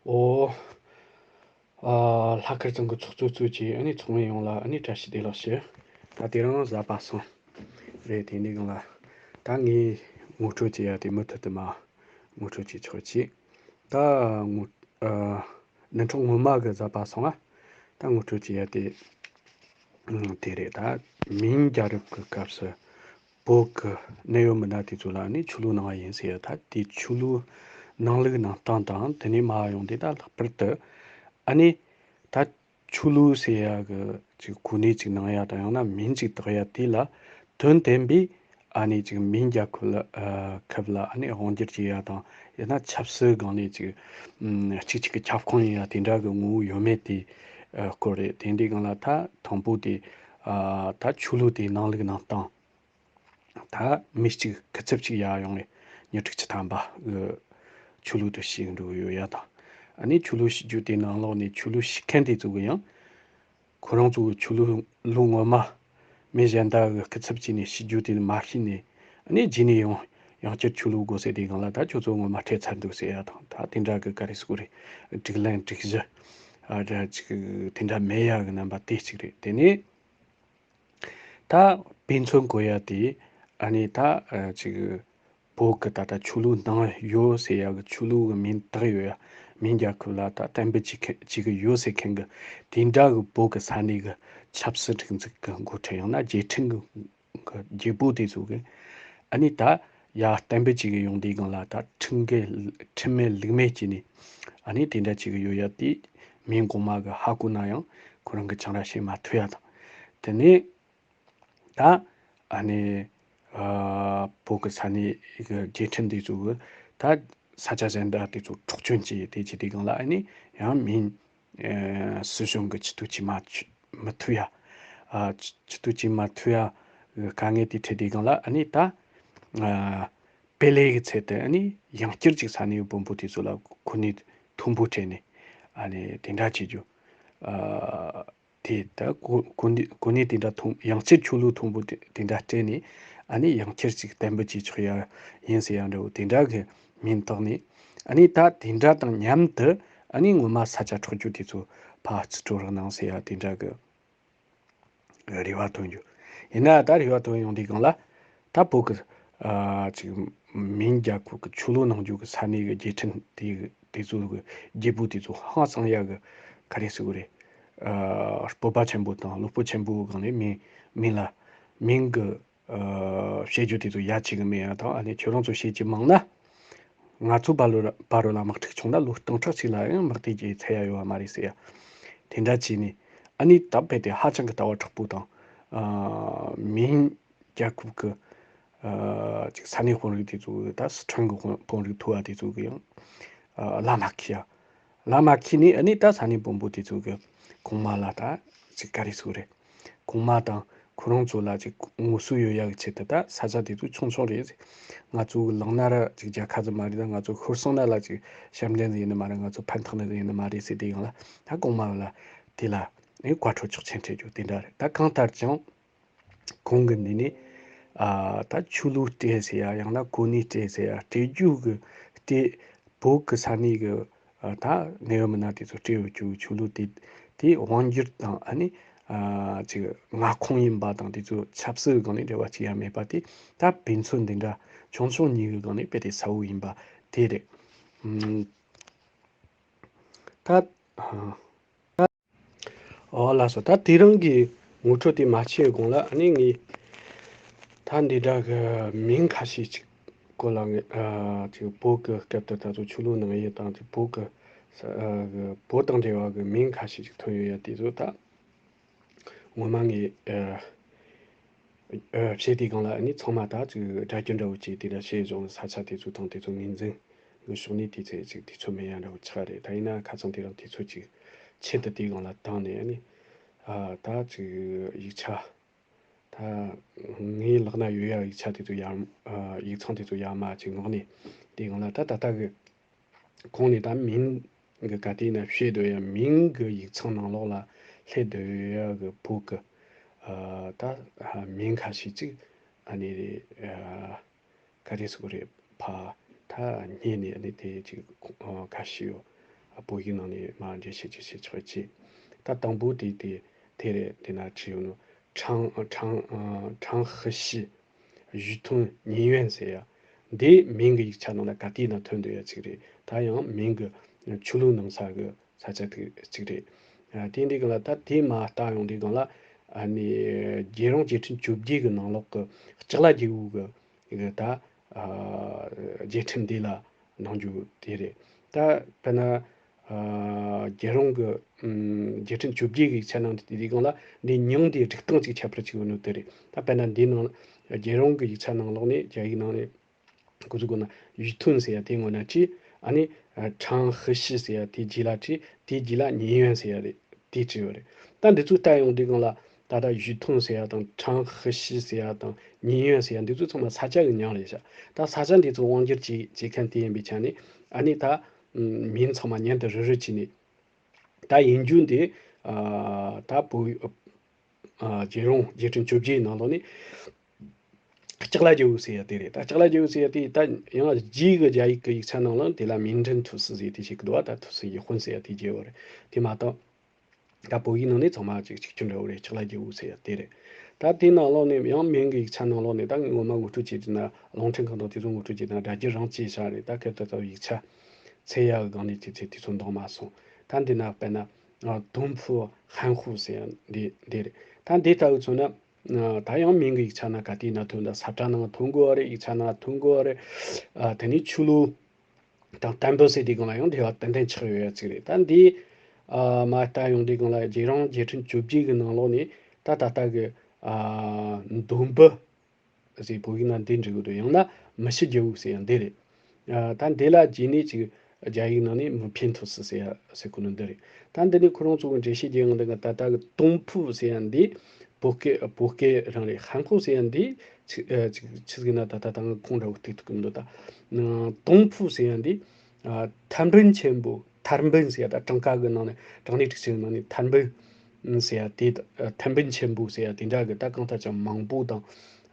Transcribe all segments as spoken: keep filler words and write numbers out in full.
ཨོ། ཨ། ལྷག་དཀར་ཚང་གི་ཚོགས་གཙོ་གཙོས་ཀྱི་ཨ་ནི་ཚོགས་མི་ཡོངས་ལ་ཨ་ནི་བཀྲ་ཤིས་བདེ་ལེགས་ཞུ། ད་དེ་རིང་གཟའ་པ་སངས་རེད། དེ་འདི་གང་ལ་ད་ངས་ངོ་སྤྲོད་བྱེད་ཡ་དེ་མུ་མཐུད་དུ་མ་ངོ་སྤྲོད་བྱེད་ཆོག་ཅིག་ད་ངོ་ཨ། བདུན་ཕྲག་སྔོན་མ་གི་གཟའ་པ་སངས་ང་ད་ངོ་སྤྲོད་བྱེད་ཡ་དེ་དེ་རེད། ད་མིང་རྒྱལ་རབས་ཀྱི་སྐབས་སུ་བོད་ཀྱི་གནད་ཡོད་མི་སྣ་དེ་ཚོ་ལ་ནི་ཆོས་ལུགས་གནང་བ་ཡིན་ཟེར་ཡ། ད་དེ་ཆོས་ལུགས་གནང་ལུགས་གནང་སྟངས་དང་དེ་ནས་མར་ཡོང་དེ་ད་ལྷག་པར་དུ་ཨ་ནི་ད་ཆོས་ལུགས་ཟེར་ཡ་གི་ཅིག་གོ་གནས་ཅིག་གནང་ཡ་དང་ཡང་ན་མིང་ཅིག་བཏགས་ཡ་དེ་ལ་དོན་བསྟན་པའི་ཨ་ནི་ཅིག་མིང་རྒྱལ་ཁབ་ལ་ཨ་ཁབ་ལ་ཨ་ནི་དབང་སྒྱུར་བྱེད་ཡ་དང་ཡང་ན་ཆབ་སྲིད་སྒང་ནས་ཅིག་ཨམ་གཅིག་གཅིག་གི་ཁྱབ་ཁོངས་ཡིན་ཡ་དེ་འདྲ་གི་ངོ་བོ་ཡོད་མེད་དེ་ཨ་སྐོར་རེད། དེ་འདི་སྒང་ལ་ད་དང་པོ་དེ་ཨ་ད་ཆོས་ལུགས་དེ་གནང་ལུགས་གནང་སྟངས། ད་མི་གཅིག་སྐུ་ཚབ་གཅིག་ཡར་ཡོང་ནས་ཉི་ཁྲི་བཅུ་ཐམ་པ་གི་ཆོས་ལུགས་དེ་ཞུས་འགྲོ་ཡོད་ཡ་དང་། ཨ་ནི་ཆོས་ལུགས་ཞུ་རྒྱུ་དེ་ནང་ལོགས་ནས་ཆོས་ལུགས་ཞུ་མཁན་དེ་ཚོ་གི་ཡང་ཁོ་རང་ཚོ་གི་ཆོས་ལུགས་ལུགས་ངོ་མ་མི་གཞན་དག་གི་སྐུ་ཚབ་བྱས་ནས་ཞུ་རྒྱུ་དེ་མ་ཤེས་ནས་ཨ་ནི་རྗེས་ནས་ཡང་ཡང་བསྐྱར་ཆོས་ལུགས་དགོས་ཟེར་དེ་སྒང་ལ་ད་ཁྱོད་ཚོ་ངོ་མ་ཁྲེལ་ཚར་འདུག་ཟེར་ཡ་དང་། ད་དེ་འདྲ་གི་ག་རེ་ཟེར་དགོས་རེད། སྒྲིག་ལན་སྒྲིག་གཞི་ཨ་འདྲ་ཅིག་དེ་འདྲ་མེད་ཡ་གི་རྣམ་པ་དེ་གཅིག་རེད། དེ་ནས། ད་དཔེ་མཚོན་གོ་ཡ་དེ་ཨ་ནི་ད་ཨ་ཅིག་བོད་ཀྱི་ད་ལྟ་ཆོས་ལུགས་གནང་ཡོད་ཟེར་ཡ་གི་ཆོས་ལུགས་ཀྱི་མིང་བཏགས་ཡོད་ཡ། མིང་རྒྱལ་ཁབ་ལ་ད་གཏན་འབེབས་བྱེད་མཁན་བྱེད་གི་ཡོད་ཟེར་མཁན་གི་དེ་འདྲ་གི་བོད་ཀྱི་ས་གནས་གི་ཆབ་སྲིད་སྒྲིག་འཛུགས་ཀྱི་འགོ་ཁྲིད་ཡང་ན་རྒྱལ་ཕྲན་གི་གི་རྒྱལ་པོ་དེ་ཚོ་གི་ཨ་ནི་ད་ཡ་གཏན་འབེབས་བྱེད་གི་ཡོང་དུས་སྒང་ལ་ད་ཁྲིམས་འགལ་ཁྲིམས་མེད་ལུགས་མེད་བྱས་ནས་ཨ་ནི་དེ་འདྲ་བྱེད་གི་ཡོད་ཡ་དེ་མིང་གོང་མ་གི་ཧ་གོ་ན་ཡང་ཁོ་རང་གི་ཆང་ར་བཞེས་མ་ཐུབ་ཡ་དང་། དེ་ནས་ད་ཨ་ནི་ཨ་བོད་ཀྱི་ས་གནས་ཀྱི་རྒྱལ་ཕྲན་དེ་ཚོ་གི་ད་ས་ཆ་གཞན་དག་དེ་ཚོ་འཕྲོག་བཅོམ་བྱས་དེ་བྱས་དུས་སྒང་ལ་ཨ་ནི་ཡང་མིང་ཨ་སྲིད་གཞུང་གི་ཆེད་དུ་བྱེད་མ་མི་ཐུབ་ཡ། ཨ་ཆེད་དུ་བྱེད་མ་ཐུབ་ཡ་གི་དཀའ་ངལ་དེ་འཕྲད་དུས་སྒང་ལ་ཨ་ནི་ད་ཨ་དཔེ་ལས་ཀྱི་ཚད་དུ་ཨ་ནི་ཡང་བསྐྱར་ཅིག་ས་གནས་དཔོན་པོ་དེ་ཚོ་ལ་གོ་གནས་མཐོན་པོ་སྤྲད་ནས་ཨ་ནི་དེ་འདྲ་བྱེད་རྒྱུ། ཨ་དེ་ད་གོ་གོ་གནས་གོ་གནས་དེ་འདྲ་མཐོན། ཡང་བསྐྱར་ཆོས་ལུགས་མཐོན་པོ་དེ་དེ་འདྲ་སྤྲད་ནས་ཨ་ནི་ཡང་བསྐྱར་ཅིག་གཏན་འབེབས་བྱེད་ཆོག་ཡ་ཡིན་ཟེར་ཡ་འདྲ་བོ་དེ་འདྲ་གི་མིང་བཏགས་ནས་ཨ་ནི་ད་དེ་འདྲ་དང་མཉམ་དུ་ཨ་ནི་ངོ་མ་ས་ཆ་འཕྲོག་རྒྱུ་དེ་ཚོ་ཕར་རྩིས་སྤྲོད་རོགས་གནང་ཟེར་ཡ་དེ་འདྲ་གི་རེ་བ་བཏོན་རྒྱུ། ཡིན་ན་ད་རེ་བ་བཏོན་ཡོང་དུས་སྒང་ལ་ད་བོད་ཀྱི་ཨ་ཅིག་མིང་རྒྱལ་ཁབ་ཀྱི་ཆོས་ལུགས་གནང་རྒྱུ་གི་ས་གནས་ཀྱི་རྒྱལ་ཕྲན་དེ་དེ་ཚོ་གི་རྒྱལ་པོ་དེ་ཚོ་ཧང་སང་ཡ་གི་ག་རེ་ཟེར་དགོས་རེད། ཨ་སྤོབས་པ་ཆེན་པོ་དང་བློ་སྤོབས་ཆེན་པོའི་སྒང་ནས་མིང་མིང་ལ་མིང་གི་ཨ་བཤད་རྒྱུ་དེ་ཚོ་ཡ་གཅིག་གི་མེད་ཡ་དང་། ཨ་ནི་ཁྱོད་རང་ཚོ་བཤད་རྒྱུ་མང་ན་ང་ཚོ་བར་ལ་བར་ལ་དམག་འཁྲུག་བྱུང་ན་ལོ་སྟོང་ཕྲག་གཅིག་ལ་ཡང་དམག་དེ་རྒྱལ་ཚར་ཡ་ཡོད་བ་མ་རེད་ཟེར་ཡ། དེ་འདྲ་བྱས་ནས་ཨ་ནི་ད་རྦད་དེ་ཧ་ཅང་གི་ལྟ་བ་དྲག་པོ་དང་། ཨ་མིང་རྒྱལ་ཁབ་ཀྱི་ཨ་ཅིག་ས་གནས་དཔོན་རིགས་དེ་ཚོ་གི་ད་སི་ཁྲོན་གྱི་དཔོན་དཔོན་རིགས་མཐོ་བ་དེ་ཚོ་གི་ཡང་ཨ་བླ་མ་ཁྱེར་ཡ། བླ་མ་ཁྱེར་ནས་ཨ་ནི་ད་ས་གནས་དཔོན་པོ་དེ་ཚོ་གི་གོང་མ་ལ་ད་ཅིག་ག་རེ་ཟེར་དགོས་རེད། གོང་མ་དང་ཁོ་རང་ཚོ་ལ་ཅིག་ངོ་སོ་ཡོད་ཡག་གི་ཆེད་དུ་ད་ས་ཆ་དེ་ཚོ་ཆུང་ཆུང་རེད། ང་ཚོ་གི་ལག་ན་ར་ཅིག་རྒྱལ་ཁ་ཙམ་མ་རེད། ད་ང་ཚོ་ཤོར་སོང་ན་ལ་ཅིག་ཞབས་འདྲེན་ཟིག་ཡིན་ནི་མ་རེད། ང་ཚོ་ཕན་ཐོགས་ནི་ཟིག་ཡིན་ནི་མ་རེད་ཟེར་དེ་ཡང་ལ་ད་གོང་མ་ལ་དེ་ལ་ནི་བཀའ་འཁྲོལ་ཆོག་མཆན་སྤྲད་རྒྱུ་དེ་འདྲ་རེད། ད་གང་ལྟར་ཀྱང་ཁོང་གི་འདི་ནས་ཨ་ད་ཆོས་ལུགས་སྤྲད་ཟེར་ཡ་ཡང་ན་གོ་གནས་སྤྲད་ཟེར་ཡ་སྤྲད་རྒྱུ་གི་སྤྲད་བོད་གི་ས་གནས་གི་ཨ་ད་གནད་ཡོད་མི་སྣ་དེ་ཚོ་སྤྲད་ཡོད་རྒྱུ་ཆོས་ལུགས་དེ་དེ་དབང་སྒྱུར་དང་ཨ་ནི་ཨ་ཅིག་མངའ་ཁོངས་ཡིན་པ་དང་དེ་ཚོ་ཆབ་སྲིད་སྒང་ནས་འབྲེལ་བ་ཅི་ཡང་མེད་པ་དེ་ད་དཔེ་མཚོན་འདི་འདྲ་ཆུང་ཆུང་གཉིས་ཀྱི་སྒང་ནས་དཔེ་དེ་གསལ་བོ་ཡིན་པ་དེ་རེད། ཨུམ། ད་ཨ། ཨོ་ལགས་སོ། ད་དེ་རིང་གི་ངོ་སྤྲོད་དེ་མ་བྱས་གོང་ལ་ཨ་ནི་ངས་ད་འདི་འདྲ་གི་མིང་ཁ་ཤས་ཅིག་སྐོར་ལ་ངས་ཨ་ཅིག་བོད་ཀྱི་སྐབས་དེ་ད་ཚོ་ཆོས་ལུགས་ནང་ཡིན་དང་དེ་བོད་ཀྱི་ས་ཨ་གི་བོད་དང་འབྲེལ་བ་གི་མིང་ཁ་ཤས་ཅིག་ཐོན་ཡོད་ཡ་དེ་ཚོ་ད་ངོ་མ་ངས་ཨ་ཨ་བཤད་དེ་གང་ལ་ཨ་ནི་ཚང་མ་ད་ཅིག་སྒྲ་སྒྱུར་འདྲ་བོ་ཅིག་དེ་འདྲ་བཤད་བྱུང་། ས་ཆ་དེ་ཚོ་དང་དེ་ཚོ་ངོས་འཛིན་གི་ཕྱོགས་ནས་དེ་ཚོ་ཅིག་དུས་ཚོད་མེད་ཡ་འདྲ་བོ་ཆགས་རེད། ད་ཡིན་ན་ཁ་སང་དེ་རིང་དུས་ཚོད་ཅིག་ཆེད་དུ་དེ་གང་ལ་བཏང་ནས་ཨ་ནི་ཨ་ད་ཅིག་ཡིག་ཆ་ད་ངའི་ལག་ན་ཡོད་ཡ་ཡིག་ཆ་དེ་ཚོ་ཡར་ཨ་ཡིག་ཚང་དེ་ཚོ་ཡར་མར་ཅིག་ངོས་ནས་དེ་གང་ལ་ད་ད་ལྟ་གི་གོང་ནས་ད་མིང་གི་ག་དུས་ན་བཤད་སྡོད་ཡ་མིང་གི་ཡིག་ཚང་ནང་ལོགས་ལ་སླེབས་སྡོད་ཡ་གི་བོད་གི་ཨ་ད་ཨ་མིང་ཁ་ཤས་ཅིག་ཨ་ནི་ཨ་ག་རེ་ཟེར་དགོས་རེད། ཕ་ད་སྔས་ནས་ཨ་ནི་དེ་ཅིག་ཨ་ཁ་ཤས་ཡོད། བོད་ཡིག་ནང་ནས་མར་འགྲེལ་བཤད་ཅིག་བྱེད་ཆོག་ཅེས། ད་དང་པོ་དེ་དེ་དེ་རེད། དེ་ན་བྲིས་ཡོད་ནོ། 长长呃长河西 雨吞宁远 ཟེར་ཡ། འདི་མིང་གི་ཡིག་ཆ་ནང་ལ་ག་དུས་ན་ཐོན་འདུག་ཡ་ཅིག་རེད། ད་ཡང་མིང་གི་ཆོས་ལུགས་ནང་ས་གི་ས་ཆ་དེ་ཅིག་རེད། ཨ། དེ་འདི་གང་ལ་ད་དེ་མ་ལྟ་ཡོང་དུས་གང་ལ། ཨ་ནི་རྒྱལ་རོང་རྒྱལ་ཕྲན་བཅོ་བརྒྱད་ཀྱི་ནང་ལོགས་ཀྱི་ལྕགས་ལ་རྒྱལ་པོ་གི་གི་ད། ཨ། རྒྱལ་ཁྲིམས་འདི་ལ་གནང་རྒྱུ་དེ་རེད། ད་དཔེར་ན། ཨ། རྒྱལ་རོང་གི་ཨམ། རྒྱལ་ཕྲན་བཅོ་བརྒྱད་ཀྱི་ཡིག་ཆ་ནང་དུ་དེ་དུས་གང་ལ་འདི་མྱིང་འདི་སྒྲིག་སྟངས་ཅིག་ཁྱད་པར་ཅིག་ཡོད་ནོ་དེ་རེད། ད་དཔེར་ན་འདི་ནང་རྒྱལ་རོང་གི་ཡིག་ཆ་ནང་ལོགས་ནས་རྒྱ་ཡིག་ནང་ནས་གོ་ཚུལ་གོ་ན་雨吞 ཟེར་ཡ་དེ་སྔོན་ན་བྲིས། ཨ་ནི་长河西 ཟེར་ཡ་དེ་རྗེས་ལ་བྲིས། དེ་རྗེས་ལ་宁远 ཟེར་ཡ་རེད། དེ་བྲིས་ཡོད་རེད། ད་འདི་ཚོ་ལྟ་ཡོང་དུས་གང་ལ་ད་ལྟ་雨吞 ཟེར་ཡ་དང་长河西 ཟེར་ཡ་དང་宁远 ཟེར་ཡ་འདི་ཚོ་ཚང་མ་ས་ཆ་གི་མྱིང་རེད་ཤག་ད་ས་ཆ་འདི་ཚོ་དབང་སྒྱུར་བྱེད་བྱེད་མཁན་དེ་ཡིན་པའི་ཆ་ནས། ཨ་ནི་ད་མིང་ཚང་མ་མཉམ་དུ་རུ་རུ་བྱས་ནས། ད་ཡིན་རྒྱུ་འདི། ཨ། ད་བོད། ཨ། རྒྱལ་རོང་རྒྱལ་ཕྲན་བཅོ་བརྒྱད་ནང་ལོགས་ནས་ལྕགས་ལ་རྒྱལ་པོ་ཟེར་ཡ་དེ་རེད། ད་ལྕགས་ལ་རྒྱལ་པོ་ཟེར་ཡ་དེ་ད་ཡང་རྗེས་ཀྱི་རྒྱ་ཡིག་གི་ཡིག་ཆ་ནང་ལ་དེ་ལ་明成土司 ཟེར་དེ་ཞིག་གི་འདུག་བ། ད་土司一婚 ཟེར་ཡ་དེ་རྒྱལ་པོ་རེད། དེ་མ་གཏོགས་ད་བོད་ཡིག་ནང་ནས་ཚང་མ་ཅིག་གཅིག་གྱུར་འདྲ་བོ་རེད། ལྕགས་ལ་རྒྱལ་པོ་ཟེར་ཡ་དེ་རེད། ད་དེ་ནང་ལོགས་ནས་ཡང་མིང་གི་ཡིག་ཆ་ནང་ལོགས་ནས་ད་ངོ་མ་ངོ་སྤྲོད་བྱེད་དུས་ན། རླུང་འཕྲིན་ཁང་དང་དེ་ཚོ་ངོ་སྤྲོད་བྱེད་དུས་ན་སྒྲ་བསྒྱུར་རང་བྱས་བཞག་རེད། ད་ཁེ་ཏོ་ད་ཡིག་ཆ་འཚོལ་ཡ་གི་སྒང་ནས་དེ་ཚོ་དེ་ཚོ་འདང་མ་སོང་། ད་འདི་ན་དཔེར་ན། ཨ། 东部汉户 ཟེར་ཡ་འདི་འདི་རེད། ད་འདི་ལྟ་བུ་མཚོན་ན། ཨ། ད་ཡང་མིང་གི་ཡིག་ཆ་ན་ག་དུས་ན་ཐོན། ད་ས་བཀྲ་ནང་ཐོན་གོ་བ་རེད། ཡིག་ཆ་ན་ཐོན་གོ་བ་རེད། ཨ། དེ་ནས་ཆོས་ལུགས་དང་བསྟན་པ་ཟེར་དུས་སྒང་ལ་ཡང་འབྲེལ་བ་ཏན་ཏན་ཆགས་ཡོད་ཡ་ཅིག་རེད། ད་འདི། ཨ། མ་ལྟ་ཡོང་དུས་སྒང་ལ་རྒྱལ་རོང་རྒྱལ་ཕྲན་བཅོ་བརྒྱད་ཀྱི་ནང་ལོགས་ནས་ད་ད་ལྟ་གི། ཨ། འདོན་པ་ཟེར་བོད་ཡིག་ནང་འདི་འབྲི་གི་འདུག་ཡང་ན་མི་ཤི་རྒྱལ་པོ་ཟེར་ཡང་འདི་རེད། ཨ། ད་འདི་ལ་རྗེས་ནས་ཅིག་རྒྱ་ཡིག་ནང་ནས་མི་ཕན་ཐོགས་སུ་ཟེར་ཡ་ཟེར་གོ་ནི་འདི་རེད། ད་འདི་ནས་ཁོ་རང་ཚོ་གི་འགྲེལ་བཤད་རྒྱག་ཡོང་འདི་ག་ད་ལྟ་གི་东部 ཟེར་ཡ་འདི་བོད་སྐད་བོད་སྐད་རང་རེད། 汉户 ཟེར་ཡ་འདི་ཆི་ཨ། ཆི་ཆི་ཟིག་ན་ད་ལྟ་ད་ང་ཁོང་འདྲ་བོ་ཐུག་ཐུག་གི་འདུག་ད་东部 ཟེར་ཡ་འདི། ཨ། ཐར་འབུམ་ཆེན་པོ། ཐར་འབུམ་ཟེར་ཡ་ད་གྲངས་ཀ་གི་ནང་ནས་གྲངས་གནས་དྲུག་ཅུ་ནང་ནས་ཐར་འབུམ་ཟེར་ཡ་དེ། ཨ། เทพบุตร ཆེན་པོ་ཟེར་ཡ་དེ་འདྲ་གི་ད་གང་ལྟར་ཀྱང་མང་པོ་དང་།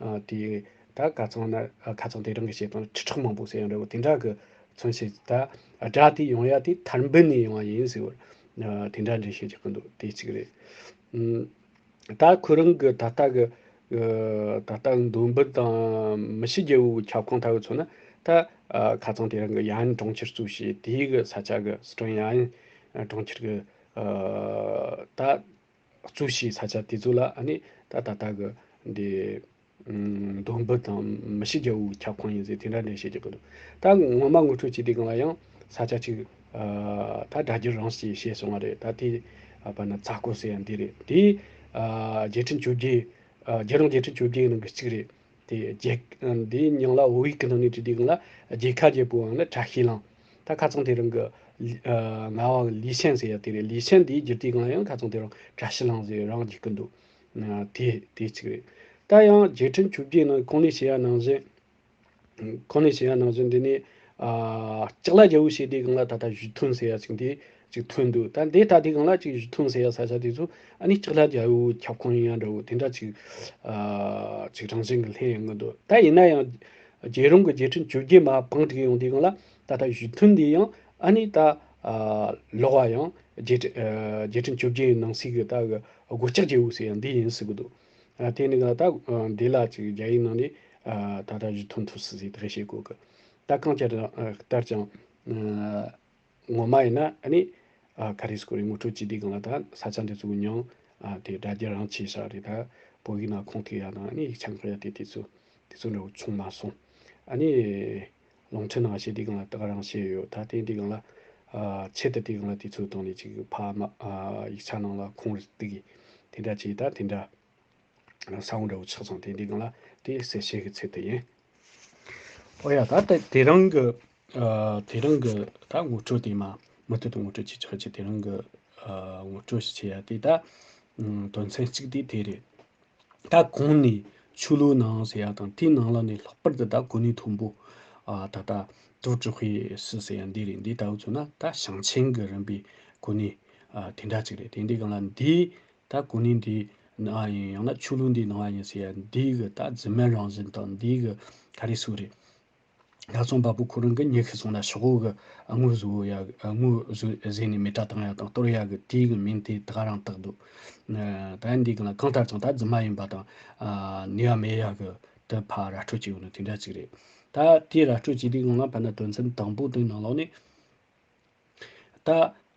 ཨ། དེ་ད་ཁ་སང་ན། ཨ། ཁ་སང་དེ་རིང་གི་བཤད་སྟངས་ཁྲི་ཕྲག་མང་པོ་ཟེར་ཡ་འདྲ་བོ་དེ་འདྲ་གི་མཚོན་བྱེད། ད་སྒྲ་དེ་ཡོང་ཡ་དེ་ཐར་འབུམ་ནས་ཡོང་བ་ཡིན་ཟེར་བར། ཨ། དེ་འདྲ་འགྲེལ་བཤད་རྒྱག་གི་འདུག་དེ་གཅིག་རེད། ཨུམ། ད་ཁོ་རང་གི་ད་ལྟ་གི། ཨ། ད་ལྟ་འདོན་པ་དང་མི་ཤི་རྒྱལ་པོའི་ཁྱབ་ཁོངས་ལྟ་བུ་མཚོན་ན། ད། ཨ། ཁ་སང་དེ་རིང་གི་ཡ་ཡན་གྲོང་ཁྱེར་གཙོས་བྱས་དེའི་གི་ས་ཆ་གི་སི་ཁྲོན་ཡ་ཡན་གྲོང་ཁྱེར་གི། ཨ། ད་གཙོས་བྱས་ས་ཆ་དེ་ཚོ་ལ་ཨ་ནི་ད་ད་ལྟ་གི་འདི། ཨུམ། འདོན་པ་དང་མི་ཤི་རྒྱལ་པོའི་ཁྱབ་ཁོངས་ཡིན་ཟེར་དེ་འདྲ་འགྲེལ་བཤད་རྒྱག་གི་འདུག་ད་ངོ་མ་ངོ་སྤྲོད་བྱེད་དུས་སྒང་ལ་ཡང་ས་ཆ་གཅིག་ཨ། ད་སྒྲ་བསྒྱུར་རང་བྱས་བྱས་སོང་བ་རེད། ད་དེ། ཨ། བར་ན་ཚ་ཀོ་ཟེར་ཡ་འདི་རེད། དེ། ཨ། རྒྱལ་ཕྲན་བཅོ་བརྒྱད། ཨ། རྒྱལ་རོང་རྒྱལ་ཕྲན་བཅོ་བརྒྱད་ནང་གི་གཅིག་རེད། དེ་རྒྱལ། འདིའི་མྱིང་ལ་བོད་ཡིག་གི་ནང་ནས་བྲིས་དུས་སྒང་ལ་རྒྱལ་ཁ་རྒྱལ་པོའམ་ན་བཀྲ་ཤིས་གླིང་། ད་ཁ་སང་དེ་རིང་གི། ཨ། རྔ་བ་གི་ལི་ཤན་ཟེར་ཡ་དེ་རེད། ལི་ཤན་འདིའི་བསྒྱུར་དུས་སྒང་ལ་ཡང་ཁ་སང་དེ་རིང་བཀྲ་ཤིས་གླིང་ཟེར་རང་བསྒྱུར་གི་འདུག་ཨ། དེ་དེ་གཅིག་རེད། ད་ཡང་རྒྱལ་ཕྲན་བཅོ་བརྒྱད་ནང་གོང་ནས་བཤད་ཡ་ནང་བཞིན། གོང་ནས་བཤད་ཡ་ནང་བཞིན་འདི་ནས། ཨ། ལྕགས་ལ་རྒྱལ་པོ་བྱས་དུས་སྒང་ལ་ད་ལྟ་雨吞 ཟེར་ཡ་ཅིག་འདི་ཅིག་ཐོན་འདུག་ད་འདི་ལྟ་དུས་སྒང་ལ་ཅིག་雨吞 ཟེར་ཡ་ས་ཆ་དེ་ཚོ་ཨ་ནི་ལྕགས་ལ་རྒྱལ་པོའི་ཁྱབ་ཁོངས་ཡིན་ཡ་འདྲ་བོ་དེ་འདྲ་ཅིག་ཨ། ཅིག་རང་བཞིན་གྱི་སླེབས་ཡོང་གི་འདུག་ད་ཡིན་ན་ཡང་རྒྱལ་རོང་གི་རྒྱལ་ཕྲན་བཅོ་བརྒྱད་མར་བང་བསྒྲིགས་ཡོང་དུས་སྒང་ལ་ད་ལྟ་雨吞 འདི་ཡང་ཨ་ནི་ད། ཨ། ལོག་པ་ཡང་རྒྱལ་ཕྲན། ཨ། རྒྱལ་ཕྲན་བཅོ་བརྒྱད་ནང་གསེས་ཀྱི་ད་གི་སྒོ་ལྕགས་རྒྱལ་པོ་ཟེར་ཡ་འདི་ཡིན་ཟེར་གི་འདུག་ཨ། དེ་ནི་ག་ད། ཨ། འདི་ལ་ཅིག་རྒྱ་ཡིག་ནང་ནས། ཨ། ད་ལྟ་雨吞土司 ཟེར་དེ་བཤད་གོ་གི། ད་གང་ལྟར་ཀྱང་། ཨ། ངོ་མ་ཡིན་ན་ཨ་ནི། ཨ། ག་རེ་ཟེར་དགོས་རེད། ངོ་སྤྲོད་བྱེད་དུས་སྒང་ལ་ད་ས་ཆ་འདི་ཚོའི་མྱིང་། ཨ། དེ་སྒྲ་བསྒྱུར་རང་བྱས་བཞག་རེད། ད་བོད་ཡིག་ནང་ཁུངས་གཏུགས་ཡ་དང་ཨ་ནི་ཡིག་ཆ་འགོད་ཡ་དེ་དེ་ཚོ་དེ་ཚོ་འདྲ་བོ་བྱུང་མ་སོང་། ཨ་ནི། རླུང་འཕྲིན་ནང་བཤད་དུས་སྒང་ལ་ད་ག་རང་བཤད་ཡོད། ད་དེ་དུས་སྒང་ལ། ཨ། ཆེད་དུ་དུས་སྒང་ལ་དེ་ཚོའི་སྟེང་ནས་ཅིག་ཕ་མ། ཨ། ཡིག་ཆ་ནང་ལ་ཁུངས་རེ་གཏུགས་གི་དེ་འདྲ་བྱས། ད་དེ་འདྲ་ས་བོན་འདྲ་བོ་ཆགས་སོང་། དེ་དུས་སྒང་ལ་དེ་གསལ་བཤད་ཀྱི་ཚད་དུ་ཡིན། ཨོ་ཡ། ད་དེ་དེ་རིང་གི། ཨ། དེ་རིང་གི་ད་ངོ་སྤྲོད་དེ་མ་མུ་མཐུད་དུ་ངོ་སྤྲོད་བྱེད་ཆོག་ཅིག་དེ་རིང་གི། ཨ། ངོ་སྤྲོད་བྱེད་ཡ་དེ་ད། ཨ། དོན་ཚན་གཅིག་དེ་དེ་རེད། ད་གོང་ནས་ཆོས་ལུགས་ནང་ཟེར་ཡ་དང་དེའི་ནང་ལ་ནས་ལྷག་པར་དུ་ད་གོ་གནས་མཐོན་པོ། ཨ། ད་ལྟ་都指挥使 ཟེར་ཡ་འདི་རེད། འདི་ལྟ་བུ་མཚོན་ན་ད་ཞིང་ཆེན་གྱི་རིམ་པའི་གོ་གནས། ཨ། དེ་འདྲ་ཅིག་རེད། དེ་འདི་སྒང་ལ་འདི་ད་གོ་གནས་འདི་ནང་ཡིན་ཡང་ན་ཆོས་ལུགས་འདི་ནང་ཡིན་ཟེར་ཡ་འདི་གི་ད་རྫུན་མའི་རང་བཞིན་དང་འདི་གི་ག་རེ་ཟེར་རེད། ད་ཚོང་པ་པོ་ཁོ་རང་གི་ཉི་ཤུ་སོང་ན་ཤོག་བུ་གི་དངུལ་བཟོ་ཡ་དངུལ་བཟོ་བཟོས་ནས་མེ་སྲེག་བཏང་ཡ་དང་གཏོར་ཡ་གི་དེའི་གི་མིང་དེ་ད་ག་རང་བཏགས་འདུག་ད་འདི་གི་ལ་གང་ལྟར་ཀྱང་ད་རྫུན་མ་ཡིན་པ་དང་ནུས་པ་མེད་ཡ་གི་དེ་ཕར་ར་སྤྲོད་བྱས་ཡོད་ནི་དེ་འདྲ་ཅིག་རེད། ད་དེ་ར་སྤྲོད་བྱས་དུས་སྒང་ལ་ཕར་ན་དོན་ཚན་དང་པོ་དེའི་ནང་ལོགས་ནས། ད་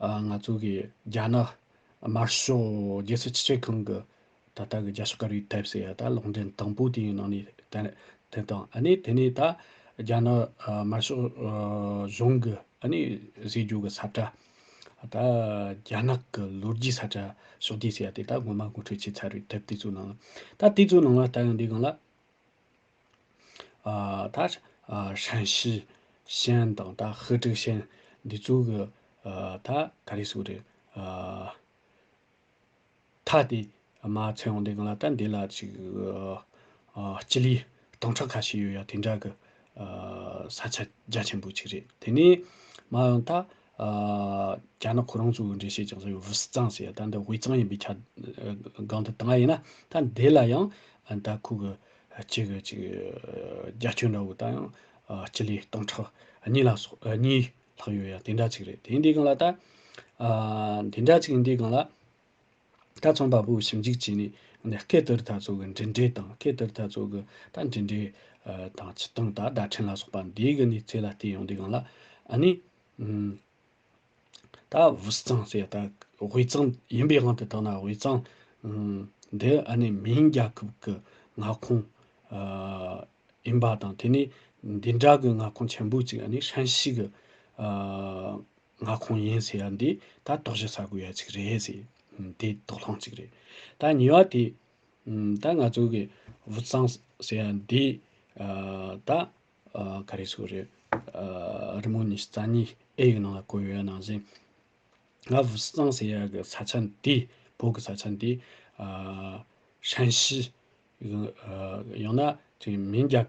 ང་ཚོ་གི་རྒྱ་ནག་དམར་ཤོག་རྒྱལ་སྲིད་སྤྱི་ཁྱབ་ཁང་གི་ད་ལྟ་གི་རྒྱ་ཤོག་དཀར་པོའི་དེབ་ཟེར་ཡ་ད་ལུང་འདྲེན་དང་པོ་དེའི་ནང་ནས་དེ་དེ་དང་ཨ་ནི་དེ་ནས་ད་རྒྱ་ནག་དམར་ཤོག་གཞུང་གི་ཨ་ནི་བཟོས་རྒྱུ་གི་ས་བཀྲ། ད་རྒྱ་ནག་གི་ལོ་རྒྱུས་ས་བཀྲ་ཕྱོགས་བསྡུས་ཟེར་ཡ་དེ་ད་སྔོན་མ་ངོ་སྤྲོད་བྱས་ཚར་བའི་དེབ་དེ་ཚོའི་ནང་ལ། ད་དེ་ཚོའི་ནང་ལ་ལྟ་ཡོང་དུས་སྒང་ལ། ཨ་ད་ཨ་ཧྲན་ཞི་ཞན་དང་ད་ཧི་ཀྲུག་ཞན་འདི་ཚོ་གི་ཨ་ད་ག་རེ་ཟེར་དགོས་རེད། ཨ་མཐའ་དེ་མར་མཚོན་ཡོང་དུས་སྒང་ལ་ད་འདི་ལ་ཅིག་ཨ་སྤྱི་ལེ་སྟོང་ཕྲག་ཁ་ཤས་ཡོད་ཡ་དེ་འདྲ་གི་ཨ་ས་ཆ་རྒྱ་ཆེན་པོ་ཅིག་རེད། དེ་ནས་མར་ཡང་ད་ཨ་རྒྱ་ནག་ཁོ་རང་ཚོ་གི་འགྲེལ་བཤད་ཀྱང་ཟེར་ཝུ་ཙང་ཟེར་ཡ་ད་འདི་དབུས་གཙང་ཡིན་པའི་ཆ་སྒང་དུ་བཏང་ཡ་ཡིན་ན། ད་འདི་ལ་ཡང་ཨ་ད་ཁོ་གི་ཅིག་གི་ཅིག་རྒྱ་ཁྱོན་འདྲ་བོ་ད་ཡང་སྤྱི་ལེ་སྟོང་ཕྲག་གཉིས་ལ་སོགས་གཉིས་ལྷག་ཡོད་ཡ་དེ་འདྲ་ཅིག་རེད། དེ་འདི་སྒང་ལ་ད་ཨ་འདི་འདྲ་ཅིག་འདི་སྒང་ལ་ད་ཚོང་པ་པོ་ཞིབ་འཇུག་བྱས་ནས་སྐད་དེར་ད་ཚོ་གི་འབྲེལ་འདྲིས་དང་སྐད་དེར་ད་ཚོ་གི་ད་འབྲེལ་འདྲིས་དང་སྤྱིར་བཏང་ད་བརྡ་འཕྲིན་ལ་སོགས་པ་འདི་གི་གནས་ཚུལ་ལ་བལྟས་ཡོང་དུས་སྒང་ལ་ཨ་ནི། ད་དབུས་གཙང་ཟེར་ད་དབུས་གཙང་ཡིན་པའི་དབང་དུ་བཏང་ན་དབུས་གཙང་འདི་ཨ་ནི་མིང་རྒྱལ་ཁབ་ཀྱི་མངའ་ཁོངས་ཡིན་པ་དང་དེ་ནས་འདི་འདྲ་གི་མངའ་ཁོངས་ཆེན་པོ་ཅིག་ཨ་ནི་ཧྲན་ཞི་གི་མངའ་ཁོངས་ཡིན་ཟེར་ཡ་འདི་ད་དོགས་གཞི་ཟ་དགོས་ཡ་ཅིག་རེད་ཟེར། དེ་དོགས་སློང་ཅིག་རེད། ད་གཉིས་པ་དེ། ད་ང་ཚོ་གི་དབུས་གཙང་ཟེར་ཡ་འདི་ད་ག་རེ་ཟེར་དགོས་རེད། རི་མོ་ཉི་ཤུ་རྩ་གཉིས་ཨེ་ཡི་ནང་ལ་བཀོད་ཡོད་ཡ་ནང་བཞིན། ང་དབུས་གཙང་ཟེར་ཡ་གི་ས་ཆ་འདི་བོད་གི་ས་ཆ་འདི་ཧྲན་ཞི་ཡང་ན་ཅིག་མིང་རྒྱལ་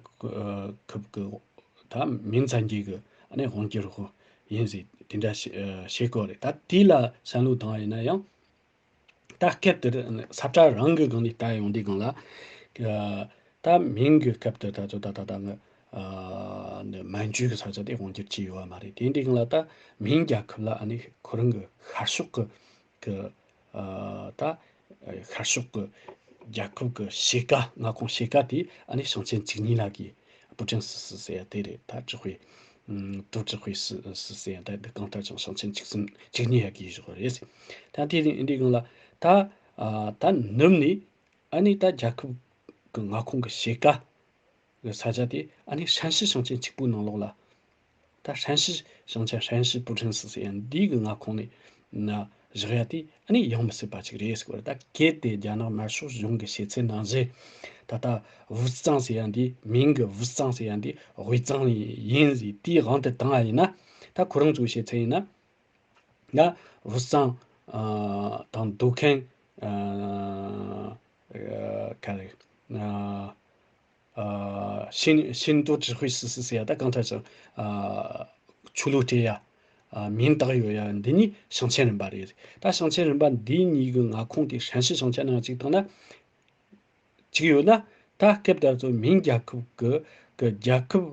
ཁབ་གི་ད་མིང་བཙན་གྱི་གི་ཨ་ནི་དབང་སྒྱུར་ཡིན་ཟེར་དེ་འདྲ་བཤད་གོ་རེད། ད་དེ་ལ་བསམ་བློ་བཏང་བ་ཡིན་ན་ཡང་། ད་སྐབས་དེར་ས་བཀྲ་རང་གི་སྒང་ནས་ལྟ་ཡོང་དུས་སྒང་ལ། ད་མིང་གི་སྐབས་དེར་ད་ཚོ་ད་ད་ད་ང་འདི་མན་ཇུ་གི་ས་ཆ་དེ་དབང་སྒྱུར་བྱས་ཡོད་པ་མ་རེད། དེ་འདྲའི་སྒང་ལ་ད་མིང་རྒྱལ་ཁབ་ལ་ཨ་ནི་ཁོ་རང་གི་ཤར་ཕྱོགས་ཀྱི་གི་ད་ཤར་ཕྱོགས་ཀྱི་རྒྱལ་ཁབ་ཀྱི་ཕྱེད་ཀ་མངའ་ཁོངས་ཕྱེད་ཀ་དེ་ཨ་ནི་ཞིང་ཆེན་བཅུ་གཉིས་ལ་གི 不正四十四 ཟེར་ཡ་དེ་རེད། ད་指挥། ཨུམ། 都指挥四十四 ཟེར་ཡ་ད་དེ་གང་ལྟར་ཀྱང་ཞིང་ཆེན་བཅུ་གསུམ་བཅུ་གཉིས་ཡ་གི་བཞག་རེད། ད་དེ་འདི་སྒང་ལ་ད་ཨ་ད་ནུབ་ནས་ཨ་ནི་ད་རྒྱལ་ཁབ་ཀྱི་མངའ་ཁོངས་ཀྱི་ཕྱེད་ཀ་གི་ས་ཆ་དེ་ཨ་ནི་ཧྲན་ཞི་ཞིང་ཆེན་གཅིག་པུའི་ནང་ལོགས་ལ། ད་ཧྲན་ཞི་ཞིང་ཆེན་ཧྲན་ཞི་不正四十四 ཡ་འདི་གི་མངའ་ཁོངས་ནས་ན་བཞག་ཡ་དེ་ཨ་ནི་ཡོང་མི་སྲིད་པ་ཅིག་རེད་ཟེར་བ་རེད། ད་གལ་ཏེ་རྒྱ་ནག་དམར་ཤོག་གཞུང་གི་བཤད་ཚུལ་ནང་བཞིན་ད་ལྟ་དབུས་གཙང་ཟེར་ཡ་འདི་མིང་གི་དབུས་གཙང་ཟེར་ཡ་འདི་དབུས་གཙང་ཡིན་ཟེར་དེའི་དབང་དུ་བཏང་བ་ཡིན་ན། ད་ཁོ་རང་ཚོའི་བཤད་ཚུལ་ཡིན་ན། ད་དབུས་གཙང་ཨ་དང་འདུ་ཁན་ཨ་ཨ་ག་རེ་ཨ་ཨ་新新都指挥使ཟེར་ཡ་ད་གང་ལྟར་ཅིག་ཨ་ཆོས་ལུགས་སྤྲད་ཡ་ཨ་མིང་བཏགས་ཡོད་ཡ་འདི་གཉིས་ཞིང་ཆེན་རིམ་པ་རེད། ད་ཞིང་ཆེན་རིམ་པ་འདི་གཉིས་ཀྱི་མངའ་ཁོངས་དེ་ཧྲན་ཞི་ཞིང་ཆེན་ནང་གཅིག་བཏང་ན། ཅིག་ཡོད་ན། ད་སྐབས་དེར་ཚོ་མིང་རྒྱལ་ཁབ་ཀྱི་གི་རྒྱལ་ཁབ་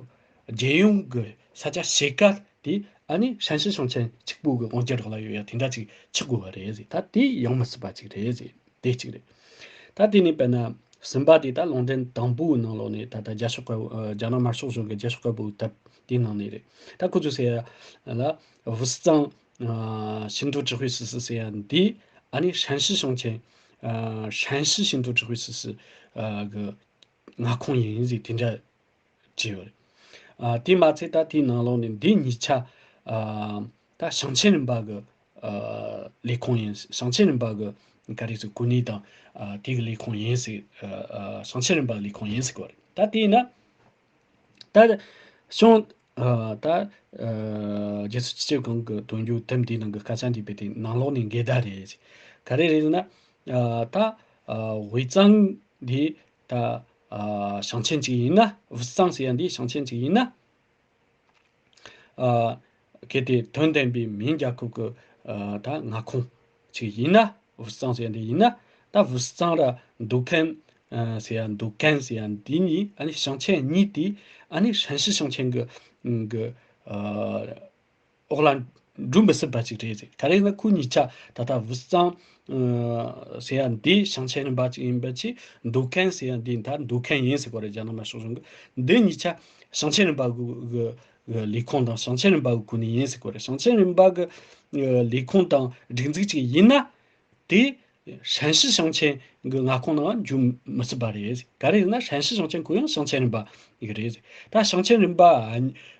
རྒྱལ་ཡོངས་ཀྱི་ས་ཆ་ཕྱེད་ཀ་དེ་ཨ་ནི་ཧྲན་ཞི་ཞིང་ཆེན་གཅིག་པུ་གི་དབང་སྒྱུར་འོག་ལ་ཡོད་ཡ་དེ་འདྲ་ཅིག་ཆགས་དགོས་པ་རེད་ཟེར། ད་དེ་ཡོང་མི་སྲིད་པ་ཅིག་རེད་ཟེར། དེ་གཅིག་རེད། ད་དེ་ནས་དཔེར་ན་གསུམ་པ་དེ་ད་ལུང་འདྲེན་དང་པོའི་ནང་ལོགས་ནས་ད་ལྟ་རྒྱ་ཤོག་ཁ་པོ་ཨ་རྒྱ་ནག་དམར་ཤོག་གཞུང་གི་རྒྱ་ཤོག་ཁ་པོ་དེབ་དེའི་ནང་ནས་རེད། ད་ཁོ་ཚོས་ཟེར་ཡ་ལ་དབུས་གཙང་ཨ་新都指挥使ཟེར་ཡ་འདི་ཨ་ནི་ཧྲན་ཞི་ཞིང་ཆེན་ཨ་ཧྲན་ཞི新都指挥使ཨ་གི་མངའ་ཁོངས་ཡིན་ཟེར་དེ་འདྲ་བྲིས་ཡོད་རེད། ཨ་དེ་མ་ཚད་ད་དེའི་ནང་ལོགས་ནས་འདི་གཉིས་ཆ་ཨ་ད་ཞིང་ཆེན་རིམ་པ་གི་ཨ་ལས་ཁུངས་ཡིན། ཞིང་ཆེན་རིམ་པ་གི་ག་རེ་ཟེར་གོ་གནས་དང་ཨ་དེ་གི་ལས་ཁུངས་ཡིན་ཟེར། ཨ་ཨ་ཞིང་ཆེན་རིམ་པ་གི་ལས་ཁུངས་ཡིན་ཟེར་གོ་རེད། ད་དེ་ཡིན་ན། ད་གཞུང་ཨ་ད་ཨ་རྒྱལ་སྲིད་སྤྱི་ཁྱབ་ཁང་གི་དོན་གཅོད་དེབ་འདིའི་ནང་གི་སྐད་ཆ་འདི་དཔེ་དེ་ནང་ལོགས་ནས་འགལ་ཟླ་རེད། ག་རེ་རེད་ཟེར་ན། ཨ་ད་ཨ་དབུས་གཙང་འདི་ད་ཨ་ཞིང་ཆེན་གཅིག་ཡིན་ན། དབུས་གཙང་ཟེར་ཡ་འདི་ཞིང་ཆེན་གཅིག་ཡིན་ན། ཨ་གལ་ཏེ་དོན་ལྡན་པའི་མིང་རྒྱལ་ཁབ་ཀྱི་ཨ་ད་མངའ་ཁོངས་ཅིག་ཡིན་ན། དབུས་གཙང་ཟེར་ཡ་འདི་ཡིན་ན། ད་དབུས་གཙང་ར་འདུ་ཁན་ཨ་ཟེར་ཡ་འདུ་ཁན་ཟེར་ཡ་འདི་གཉིས་ཨ་ནི་ཞིང་ཆེན་གཉིས་དེ་ཨ་ནི་ཧྲན་ཞི་ཞིང་ཆེན་གྱི་ གི་ཨ་འོག་ལ་འགྲོ་མི་སྲིད་པ་ཅིག་རེད་ཟེར། ག་རེ་ན་ཁོ་གཉིས་ཆ་ད་ལྟ་བུ་གཙང་ཨ་ཟེར་ཡ་འདི་ཞིང་ཆེན་རིམ་པ་ཅིག་ཡིན་པ་ཆེ། མདོ་ཁམས་ཟེར་ཡ་འདི་ད་མདོ་ཁམས་ཡིན་ཟེར་གོ་རེད། རྒྱ་ནག་དམར་ཤོག་གཞུང་གི་འདི་གཉིས་ཆ་ཞིང་ཆེན་རིམ་པ་གི་གི་ལས་ཁུངས་དང་ཞིང་ཆེན་རིམ་པ་གི་གོ་གནས་ཡིན་ཟེར་གོ་རེད། ཞིང་ཆེན་རིམ་པ་གི་ལས་ཁུངས་དང་སྒྲིག་འཛུགས་ཅིག་ཡིན་ན། དེ་ཧྲན་ཞི་ཞིང་ཆེན་གྱི་མངའ་ཁོངས་ནང་འཇུག་མི་སྲིད་པ་རེད། ག་རེ་ཡིན་ན་ཧྲན་ཞི་ཞིང་ཆེན་ཁོ་ཡང་ཞིང་ཆེན་རིམ་པ་ཡིན་རེད། ད་ཞིང་ཆེན་རིམ་པ་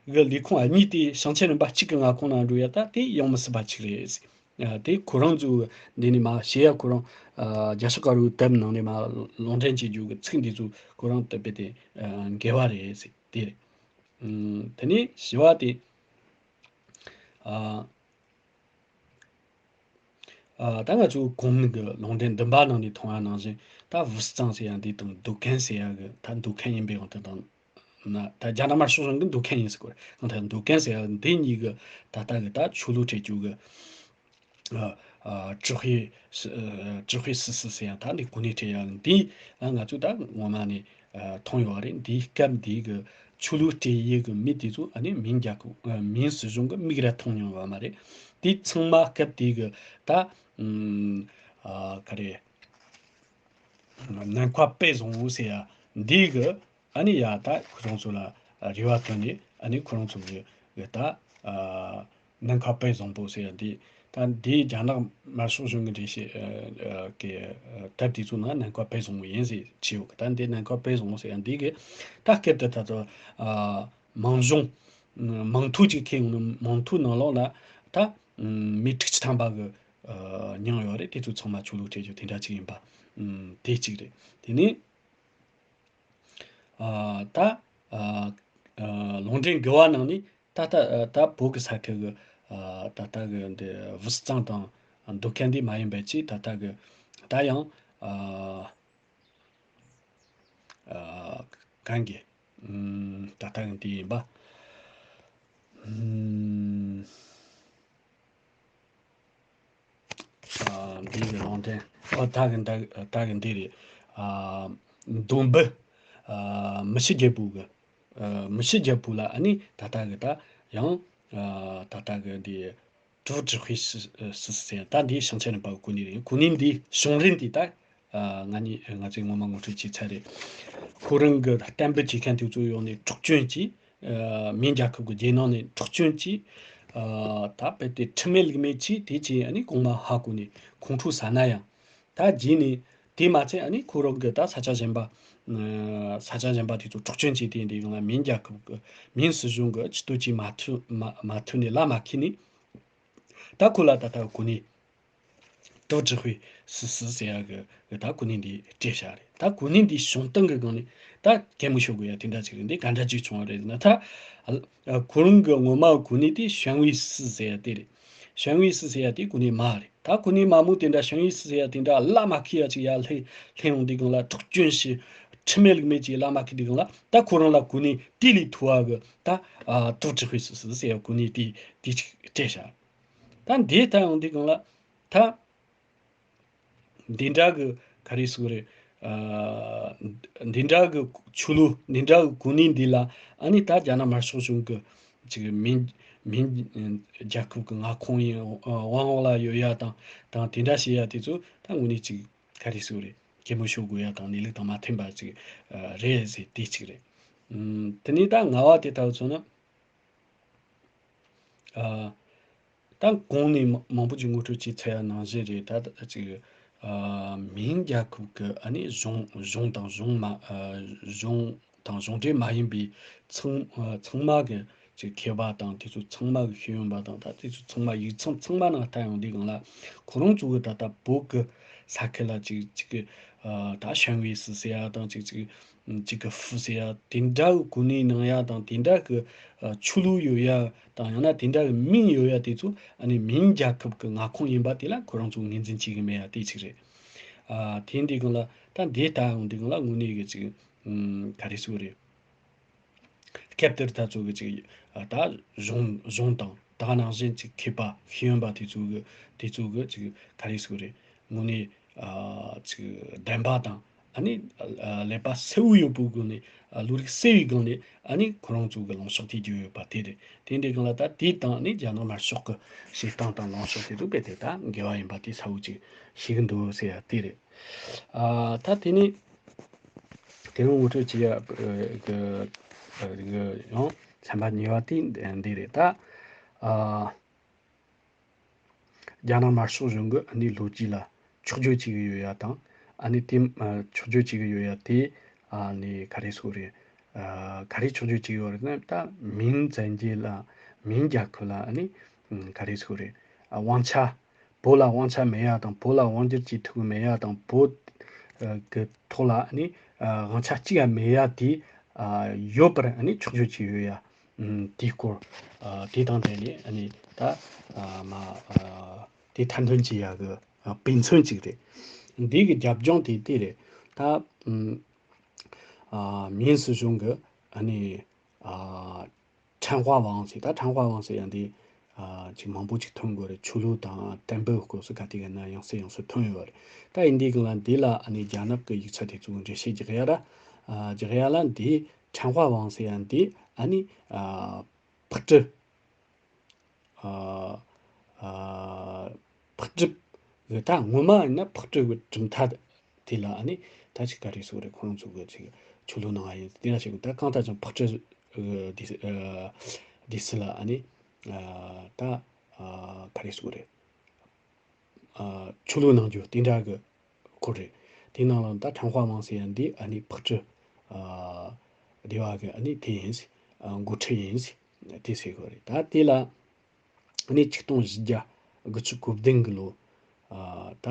གི་ལས་ཁུངས་གཉིས་དེ་ཞིང་ཆེན་རིམ་པ་གཅིག་གི་མངའ་ཁོངས་ནང་འགྲོ་ཡ་ད་དེ་ཡོང་མི་སྲིད་པ་ཅིག་རེད། ཨ་དེ་ཁོ་རང་ཚོ་འདི་ནས་མ་བཤད་ཡ་ཁོ་རང་ཨ་རྒྱལ་སྤྱི་དཀར་པོའི་དེབ་ནང་ནས་མ་ལུང་འདྲེན་བྱེད་རྒྱུ་གི་ཚིག་འདི་ཚོ་ཁོ་རང་དེ་དཔེ་དེ་ཨ་འགལ་བ་རེད་ཟེར་དེ་རེད། ཨུམ། དེ་ནས་བཞི་བ་དེ་ཨ། ཨ་ད་ང་ཚོ་གོང་གི་ལུང་འདྲེན་བདུན་པ་ནང་ནས་མཐོང་བ་ནང་བཞིན། ད་བུ་གཙང་ཟེར་ཡ་འདི་དང་མདོ་ཁམས་ཟེར་ཡ་གི་ད་མདོ་ཁམས་ཡིན་པའི་དབང་དུ་བཏང་ན། ད་རྒྱ་ནག་དམར་ཤོག་གཞུང་གི་མདོ་ཁམས་ཡིན་ཟེར་གོ་རེད། ད་མདོ་ཁམས་ཟེར་ཡ་འདི་གཉིས་གི་ད་ལྟ་གི་ད་ཆོས་ལུགས་སྤྲད་རྒྱུ་གི་ཨ་ཨ་ཀྲི་ཧུའེ་སི་ཨ་ཀྲི་ཧུའེ་སི་སི་ཟེར་ཡ་ད་འདི་གོ་གནས་སྤྲད་ཡ་འདི་ང་ཚོ་ད་ངོ་མ་ནས་ཨ་མཐོང་ཡོད་རེད། འདིའི་སྐབས་འདི་གི་ཆོས་ལུགས་སྤྲད་ཡས་གི་མི་དེ་ཚོ་ཨ་ནི་མིང་རྒྱལ་ཁབ་ཨ་མིང་སྲིད་གཞུང་གི་མིག་ར་མཐོང་མྱོང་ཡོད་མ་རེད། དེ་ཚང་མ་སྐབས་དེ་གི་ད་ཨ་ག་རེ་ནན་ཁ་པེ་བཟང་བོ་ཟེར་ཡ་འདི་གི་ཨ་ནི་ཡ་ད་ཁོ་རང་ཚོ་ལ་རེ་བ་བཏོན་ནས་ཨ་ནི་ཁོ་རང་ཚོ་གི་གི་ད་ཨ་ནན་ཁ་པེ་བཟང་པོ་ཟེར་ཡ་འདི། ད་འདི་རྒྱ་ནག་དམར་ཤོག་གཞུང་གི་འགྲེལ་བཤད་ཨ་ཨ་གི་ཨ་དེབ་དེ་ཚོ་ནང་ནན་ཁ་པེ་བཟང་པོ་ཡིན་ཟེར་བྲིས་ཡོད་གི། ད་འདི་ནན་ཁ་པེ་བཟང་པོ་ཟེར་ཡ་འདི་གི་ད་སྐད་དུ་ད་ལྟ་ཨ་མང་གཞུང་མང་ཐོག་ཅིག་ཁེལ་ཡོང་ན་མང་ཐོག་ནང་ལོགས་ལ་ད་མི་དྲུག་ཅུ་ཐམ་པ་གི་ཨ་མྱིང་ཡོད་རེད། དེ་ཚོ་ཚང་མ་ཆོས་ལུགས་སྤྲད་རྒྱུ་དེ་འདྲ་ཅིག་ཡིན་པ་ཨ་དེ་གཅིག་རེད། དེ་ནས། ཨ་ད་ཨ་ཨ་ལུང་འདྲེན་དགུ་བ་ནང་ནས་ད་ལྟ་ཨ་ད་བོད་ཀྱི་ས་ཁུལ་གྱི་ཨ་ད་ལྟ་གི་འདི་བུ་གཙང་དང་མདོ་ཁམས་འདི་མ་ཡིན་པའི་ཅིག་ད་ལྟ་གི་ད་ཡང་ཨ་ཨ་གང་གི་ཨུམ་ད་ལྟ་གི་འདི་ཡིན་པ། ཨུམ། ཨ་འདི་གི་ལུང་འདྲེན། ཨོ་ད་གི་ད་ད་གི་འདི་རེད། ཨ་བསྡོམས་པས་ཨ་མི་ཤི་རྒྱལ་པོ་གི་ཨ་མི་ཤི་རྒྱལ་པོ་ལ་ཨ་ནི་ད་ལྟ་གི་ད་ཡང་ཨ་ད་ལྟ་གི་འདི་ཀྲུའུ་ཀྲི་ཧུའེ་སི་སི་ཟེར་ད་འདི་ཞིང་ཆེན་རིམ་པ་གི་གོ་གནས་རེད། གོ་གནས་འདི་བྱུང་རིམ་འདི་ད་ཨ་ང་གཉིས་ང་ཚོས་ངོ་མ་ངོ་སྤྲོད་བྱས་ཚར་རེད། ཁོ་རང་གི་གཏན་འབེབས་བྱེད་མཁན་དེ་ཚོ་ཡོང་ནས་འཕྲོག་བཅོམ་གྱིས། ཨ་མིང་རྒྱལ་ཁབ་ཀྱི་རྒྱལ་ནང་ནས་འཕྲོག་བཅོམ་གྱིས། ཨ་ད་རྦད་དེ་ཁྲིམས་མེད་ལུགས་མེད་ཀྱིས་དེ་ཅི་ཨ་ནི་གོང་མ་ཧ་གོ་ནས་ཁོང་ཁྲོ་ཟ་ན་ཡང་། ད་རྗེས་ནས་དེ་མ་ཚད་ཨ་ནི་ཁོ་རང་གི་ད་ས་ཆ་གཞན་པ། ཨ་ས་ཆ་གཞན་པ་དེ་ཚོ་འཕྲོག་བཅོམ་བྱས་ཏེ་འདི་ཡོང་ལ་མིང་རྒྱལ་ཁབ་ཀྱི་མིང་སྲིད་གཞུང་གི་ཆེད་དུ་ཅིག་མ་ཐུབ་མ་མ་ཐུབ་ནས་ལ་མ་ཁེལ་ནས། ད་ཁོ་ལ་ད་ལྟ་གོ་གནས། ཀྲུའུ་ཀྲི་ཧུའེ་སི་སི་ཟེར་ཡ་གི་ད་གོ་གནས་འདི་སྤྲད་བཞག་རེད། ད་གོ་གནས་འདི་བྱུང་སྟངས་ཀྱི་སྒང་ནས་ད་གད་མོ་ཤོར་དགོས་ཡ་དེ་འདྲ་ཅིག་རེད། འདི་ག་འདྲ་ཅིག་བྱུང་བ་རེད་ཟེར་ན། ད་ཨ་ཁོ་རང་གི་ངོ་མ་གོ་གནས་དེ་ཞན་ཝེ་སི་ཟེར་ཡ་དེ་རེད། ཞན་ཝེ་སི་ཟེར་ཡ་དེ་གོ་གནས་མ་རེད། ད་གོ་གནས་མ་མོ་དེ་འདྲ་ཞན་ཝེ་སི་ཟེར་ཡ་དེ་འདྲ་ལ་མ་ཁེལ་ཡ་ཅིག་ཡར་སླེབས་སླེབས་ཡོང་དུས་སྒང་ལ་འཕྲོག་བཅོམ་བྱས་ཁྲིམས་མེད་ལུགས་མེད་ཅིག་ལ་མ་ཁེལ་དུས་སྒང་ལ་ད་ཁོ་རང་ལ་གོ་གནས་དེ་ལས་མཐོ་བ་གི་ད་ཨ་ཀྲུའུ་ཀྲི་ཧུའེ་སི་སི་ཟེར་ཡ་གོ་གནས་དེ་དེ་ཅིག་སྤྲད་བཞག་ད་འདི་ལྟ་ཡོང་དུས་སྒང་ལ་ད་འདི་འདྲ་གི་ག་རེ་ཟེར་དགོས་རེད། ཨ་འདི་འདྲ་གི་ཆོས་ལུགས་འདི་འདྲ་གི་གོ་གནས་འདི་ལ་ཨ་ནི་ད་རྒྱ་ནག་དམར་ཤོག་གཞུང་གི་ཅིག་མིང་མིང་རྒྱལ་ཁབ་ཀྱི་མངའ་ཁོངས་ཡིན་དབང་འོག་ལ་ཡོད་ཡ་དང་དང་དེ་འདྲ་བྱེད་ཡ་དེ་ཚོ་ད་དངོས་གནས་ཅིག་ག་རེ་ཟེར་དགོས་རེད། གད་མོ་ཤོར་དགོས་ཡ་དང་གནས་ལུགས་དང་མ་མཐུན་པ་ཅིག་རེད་ཟེར་དེ་གཅིག་རེད། ཨ་དེ་ནས་ད་ལྔ་བ་དེ་ལྟ་བུ་མཚོན་ན། ཨ་ད་གོང་ནས་མ་མང་པོ་ཅིག་ངོ་སྤྲོད་བྱས་ཚར་ཡ་ནང་བཞིན་རེད། ད་ད་ཅིག་ཨ་མིང་རྒྱལ་ཁབ་ཀྱི་ཨ་ནི་གཞུང་གཞུང་དང་གཞུང་མ་ཨ་གཞུང་དང་གཞུང་འབྲེལ་མ་ཡིན་པའི་ཚང་ཨ་ཚང་མ་གི་ཅིག་མཁས་པ་དང་དེ་ཚོ་ཚང་མ་གི་ཤེས་ཡོན་པ་དང་ད་དེ་ཚོ་ཚང་མ་ཡིག་ཚང་ཚང་མ་ནང་ལྟ་ཡོང་དུས་སྒང་ལ་ཁོ་རང་ཚོ་གི་ད་ལྟ་བོད་ཀྱི་ས་ཁུལ་ལ་ཅིག་ཅིག་གི་ཨ་ད་ཞན་ཝེ་སི་ཟེར་ཡ་དང་ཅིག་ཅིག་ཅིག་གི་ཧྥུ་ཟེར་ཡ་དེ་འདྲ་གི་གོ་གནས་གནང་ཡ་དང་དེ་འདྲ་གི་ཨ་ཆོས་ལུགས་ཡོད་ཡ་དང་ཡང་ན་དེ་འདྲ་གི་མིང་ཡོད་ཡ་དེ་ཚོ་ཨ་ནི་མིང་རྒྱལ་ཁབ་ཀྱི་མངའ་ཁོངས་ཡིན་པ་དེ་ལ་ཁོ་རང་ཚོ་ངོས་འཛིན་བྱེད་གི་མེད་ཡ་དེ་གཅིག་རེད། ཨ་དེ་འདི་སྒང་ལ་ད་འདི་ལྟ་ཡོང་དུས་སྒང་ལ་དངོས་གནས་གི་ཅིག་ཨུམ་ག་རེ་ཟེར་དགོས་རེད། སྐབས་དེར་ད་ཚོ་གི་ཅིག་ཨ་ད་གཞུང་གཞུང་དང་ད་ནང་བཞིན་ཅིག་མཁས་པ་ཤེས་ཡོན་པ་དེ་ཚོ་གི་དེ་ཚོ་གི་ཅིག་ག་རེ་ཟེར་དགོས་རེད། དངོས་གནས་ཨ་ཅིག་བདེན་པ་དང་ ཨ་ནི་ཀླད་པ་གསལ་བོ་ཡོད་པའི་སྒོ་ནས། བློ་རིག་གསལ་བའི་སྒང་ནས་ཨ་ནི་ཁོ་རང་ཚོ་གི་ལངས་ཕྱོགས་དེ་བརྗོད་ཡོད་པ་དེ་རེད། དེ་འདྲའི་སྒང་ལ་ད་དེ་དང་ཨ་ནི་རྒྱ་ནག་དམར་ཤོག་གི་བྱེད་སྟངས་དང་ལངས་ཕྱོགས་དེ་ཚོ་རྦད་དེ་ད་འགལ་བ་ཡིན་པ་དེ་གསལ་བོ་ཅིག་ཤེས་ཀྱི་འདུག་ཟེར་ཡ་དེ་རེད། ཨ་ད་དེ་ནས་དེ་རིང་ངོ་སྤྲོད་བྱེད་ཡ་གི་ཡང་ཚན་པ་གཉིས་པ་དེ་འདི་རེད་ད། ཨ། རྒྱ་ནག་དམར་ཤོག་གཞུང་གི་ཨ་ནི་ལོ་རྒྱུས་ལ་འཁྱོག་བརྗོད་བྱེད་ཀྱི་ཡོད་ཡ་དང་། ཨ་ནི་དེ་ཨ་འཁྱོག་བརྗོད་བྱེད་ཀྱི་ཡོད་ཡ་དེ་ཨ་ནི་ག་རེ་ཟེར་དགོས་རེད། ཨ་ག་རེ་འཁྱོག་བརྗོད་བྱེད་ཀྱི་ཡོད་རེད་ན། ད་མིང་བཙན་རྒྱལ་ལ། མིང་རྒྱལ་ཁབ་ལ་ཨ་ནི་ཨ་ག་རེ་ཟེར་དགོས་རེད། ཨ་དབང་ཆ། བོད་ལ་དབང་ཆ་མེད་ཡ་དང་། བོད་ལ་དབང་སྒྱུར་བྱེད་ཐུབ་ཀྱི་མེད་ཡ་དང་། བོད་ཨ་གི་ཐོག་ལ་ཨ་ནི་ཨ་དབང་ཆ་གཅིག་ཡང་མེད་ཡ་དེ་ཨ་ཡོད་པར་ཨ་ནི་འཁྱོག་བརྗོད་བྱས་ཡོད་ཡ། ཨམ་དེའི་སྐོར། ཨ་དེ་དང་འབྲེལ་ནས་ཨ་ནི་ད་ཨ་མ་ཨ་དེ་ཐེར་འདོན་བྱེད་ཡ་གི་ཨ་དཔེ་མཚོན་གཅིག་རེད། འདི་གི་རྒྱབ་ལྗོངས་དེ་དེ་རེད། ད་ཨམ་ཨ་མིང་སྲིད་གཞུང་གི་ཨ་ནི་ཨ་ཁྲན་ཧྭ་ཝང་ཟེར། ད་ཁྲན་ཧྭ་ཝང་ཟེར་ཡ་འདི་ཨ་ཅིག་མང་པོ་ཅིག་ཐོན་དགོས་རེད། ཆོས་ལུགས་དང་བསྟན་པའི་སྐོར་སོགས་ག་དེ་ག་ན་ཡང་སེ་ཡང་སེ་ཐོན་ཡོད་རེད། ད་ཡིན་དུས་སྒང་ལ་འདི་ལ་ཨ་ནི་རྒྱ་ནག་གི་ཡིག་ཆ་དེ་ཚོ་འགྲེལ་བཤད་རྒྱག་ཡ་ར། ཨ་རྒྱག་ཡ་ལ་འདི་ཁྲན་ཧྭ་ཝང་ཟེར་ཡ་འདི་ཨ་ནི་ཨ་ཕག་གྲུ། ཨ་ཨ་ཕག་གྲུ་གི། ད་ངོ་མ་ཡིན་ན་ཕག་གྲུ་གི་གྲུབ་མཐའ་དེ་ལ་ཨ་ནི་ད་ཅིག་ག་རེ་ཟེར་དགོས་རེད། ཁོ་རང་ཚོ་གི་ཅིག་ཆོས་ལུགས་གནང་བ་ཡིན། དེ་འདྲ་ཞིག་ད་གང་ལྟར་ཀྱང་ཕག་གྲུ་གི་དེ་ཨ་དེ་སྲིད་ལ་ཨ་ནི་ཨ་ད་ཨ་ག་རེ་ཟེར་དགོས་རེད། ཨ་ཆོས་ལུགས་གནང་རྒྱུ་དེ་འདྲ་གི་སྐོར་རེད། དེ་ནང་ལ་ད་ཁྲན་ཧྭ་ཝང་ཟེར་ཡ་འདི་ཨ་ནི་ཕག་གྲུ་ཨ་སྡེ་བ་གི་ཨ་ནི་དེ་ཡིན། ཨ་འགོ་ཁྲིད་ཡིན། དེ་ཟེར་དགོས་རེད། ད་དེ་ལ་ཨ་ནི་ཆིག་སྟོང་བཞི་བརྒྱ་དགུ་བཅུ་གོ་བདུན་གི་ལོ། ཨ་ད་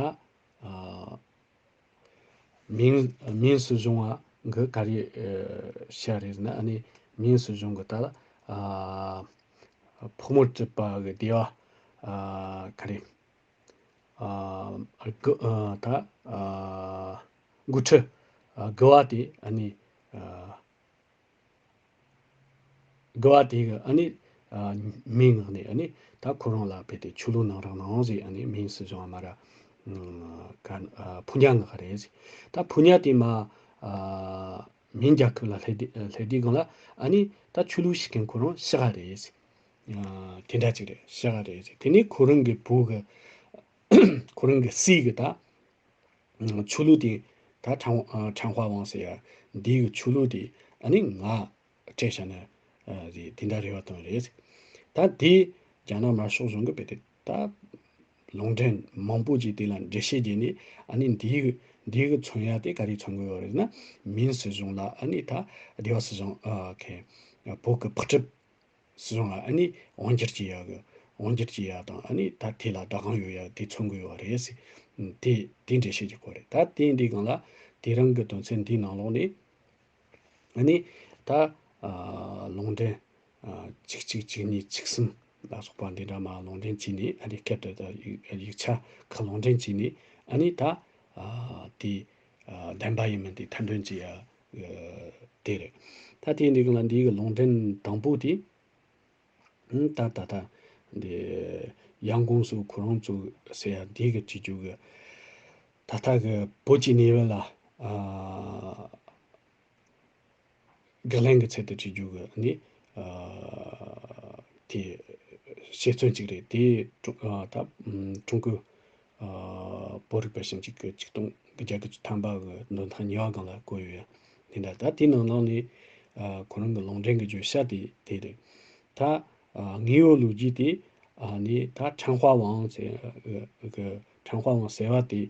ཨ་མིང་མིང་སྲིད་གཞུང་བ་གི་ག་རེ་ཨ་བྱས་རེད་ཟེར་ན། ཨ་ནི་མིང་སྲིད་གཞུང་གི་ད་ལ་ཨ་ཕག་མོ་གྲུ་པ་གི་སྡེ་བ་ཨ་ག་རེ། ཨ་དགུ་ཨ་ད་ཨ་དགུ་ཁྲི་ཨ་དགུ་བ་དེ་ཨ་ནི་ཨ་དགུ་བ་དེ་གི་ཨ་ནི་ཨ་མིང་ངག་ནས་ཨ་ནི་ད་ཁོ་རང་ལ་ཕེབས་ཏེ་ཆོས་ལུགས་གནང་རོགས་གནང་ཟེར། ཨ་ནི་མིང་སྲིད་གཞུང་ཨ་མ་ར་ཨ་ག་ཨ་ཕུ་ཉ་མངགས་རེད་ཟེར། ད་ཕུ་ཉ་དེ་མ་ཨ་མིང་རྒྱལ་ཁབ་ལ་སླེབས་དུས་སླེབས་དུས་སྒང་ལ་ཨ་ནི་ད་ཆོས་ལུགས་ཤིག་གི་ཁོ་རང་ཕྱག་རེད་ཟེར། ཨ་དེ་འདྲ་ཅིག་རེད། ཕྱག་རེད་ཟེར། དེ་ནས་ཁོ་རང་གི་བུ་གི་ཁོ་རང་གི་སྲས་གི་ད་ཆོས་ལུགས་དེ་ད་ཁྲང་ཨ་ཁྲང་ཧྭ་ཝང་ཟེར་ཡ་འདི་གི་ཆོས་ལུགས་དེ་ཨ་ནི་ང་སྤྲད་བཞག་ན་ཨ་རེད། དེ་འདྲ་རེ་བ་བཏོན་རེད། ད་དེ་རྒྱ་ནག་དམར་ཤོག་གཞུང་གི་བེད་དེ་ད་ལུང་འདྲེན་མང་པོ་ཅིག་དེ་ལ་འགྲེལ་བཤད་བརྒྱབ་ནས། ཨ་ནི་འདི་གི་འདི་གི་མཚོན་ཡ་དེ་ག་རེ་མཚོན་གི་ཡོད་རེད་ན། མིང་སྲིད་གཞུང་ལ་ཨ་ནི་ད་སྡེ་བ་སྲིད་གཞུང་ཨ་ཁེ་བོད་གི་ཕག་གྲུ་སྲིད་གཞུང་ལ་ཨ་ནི་དབང་སྒྱུར་བྱེད་ཡ་གི་དབང་སྒྱུར་བྱེད་ཡ་དང་། ཨ་ནི་ད་དེ་ལ་བདག་དབང་ཡོད་ཡ་དེ་མཚོན་གི་ཡོད་རེད་ཟེར། དེ་དེ་འགྲེལ་བཤད་ཀྱི་སྐོར་རེད། ད་དེ་འདི་སྒང་ལ་དེ་རིང་གི་དོན་ཚན་འདིའི་ནང་ལོགས་ནས་ཨ་ནི་ད་ཨ་ལུང་འདྲེན་ཨ་གཅིག་གཅིག་གཅིག་གཉིས་གཅིག་གསུམ་ལ་སོགས་པ་འདི་འདྲ་མ་ལུང་འདྲེན་བྱས་ནས། ཨ་ནི་སྐད་དུ་ད་ཡིག་ཡིག་ཆ་ཁག་ལུང་འདྲེན་བྱས་ནས། ཨ་ནི་ད་ཨ་དེ་ཨ་བདེན་པ་ཡིན་མིན་དེ་ཐེར་འདོན་བྱེད་ཡ་ཨ་དེ་རེད། ད་དེ་འདི་སྒང་ལ་འདི་གི་ལུང་འདྲེན་དང་པོ་དེ། ཨང་ད་ད་ད་འདི་ཡང་ཀོང་སུ་ཁོ་རང་ཚོ་ཟེར་ཡ་འདི་གི་བྱེད་རྒྱུ་གི་ད་ལྟ་གི་བོད་ཀྱི་གནས་བབ་ལ་ཨ་དགག་ལན་གྱི་ཚུལ་དུ་བྲིས་རྒྱུ་གི་ནི་ཨ་དེ་དཔྱད་མཚོན་གཅིག་རེད། དེ་ཀྲུང་ཨ་ད་ཀྲུང་གོའི་ཨ་བོད་རིག་པ་ཞིབ་འཇུག་གི་ཆིག་སྟོང་དགུ་བརྒྱ་དགུ་བཅུ་ཐམ་པ་གི་འདོན་ཐང་གཉིས་པ་སྒང་ལ་བཀོད་ཡོད། དེ་འདྲ། ད་དེ་ནང་ནང་ནས་ཨ་ཁོ་རང་གི་ལུང་འདྲེན་གྱི་བརྗོད་བྱ་དེ་དེ་རེད། ད་ཨ་དངོས་ཡོད་ལོ་རྒྱུས་དེ་ཨ་ནི་ད་ཁྲང་ཧྭ་ཝང་ཟེར་གི་ཁྲང་ཧྭ་ཝང་ཟེར་བ་དེ་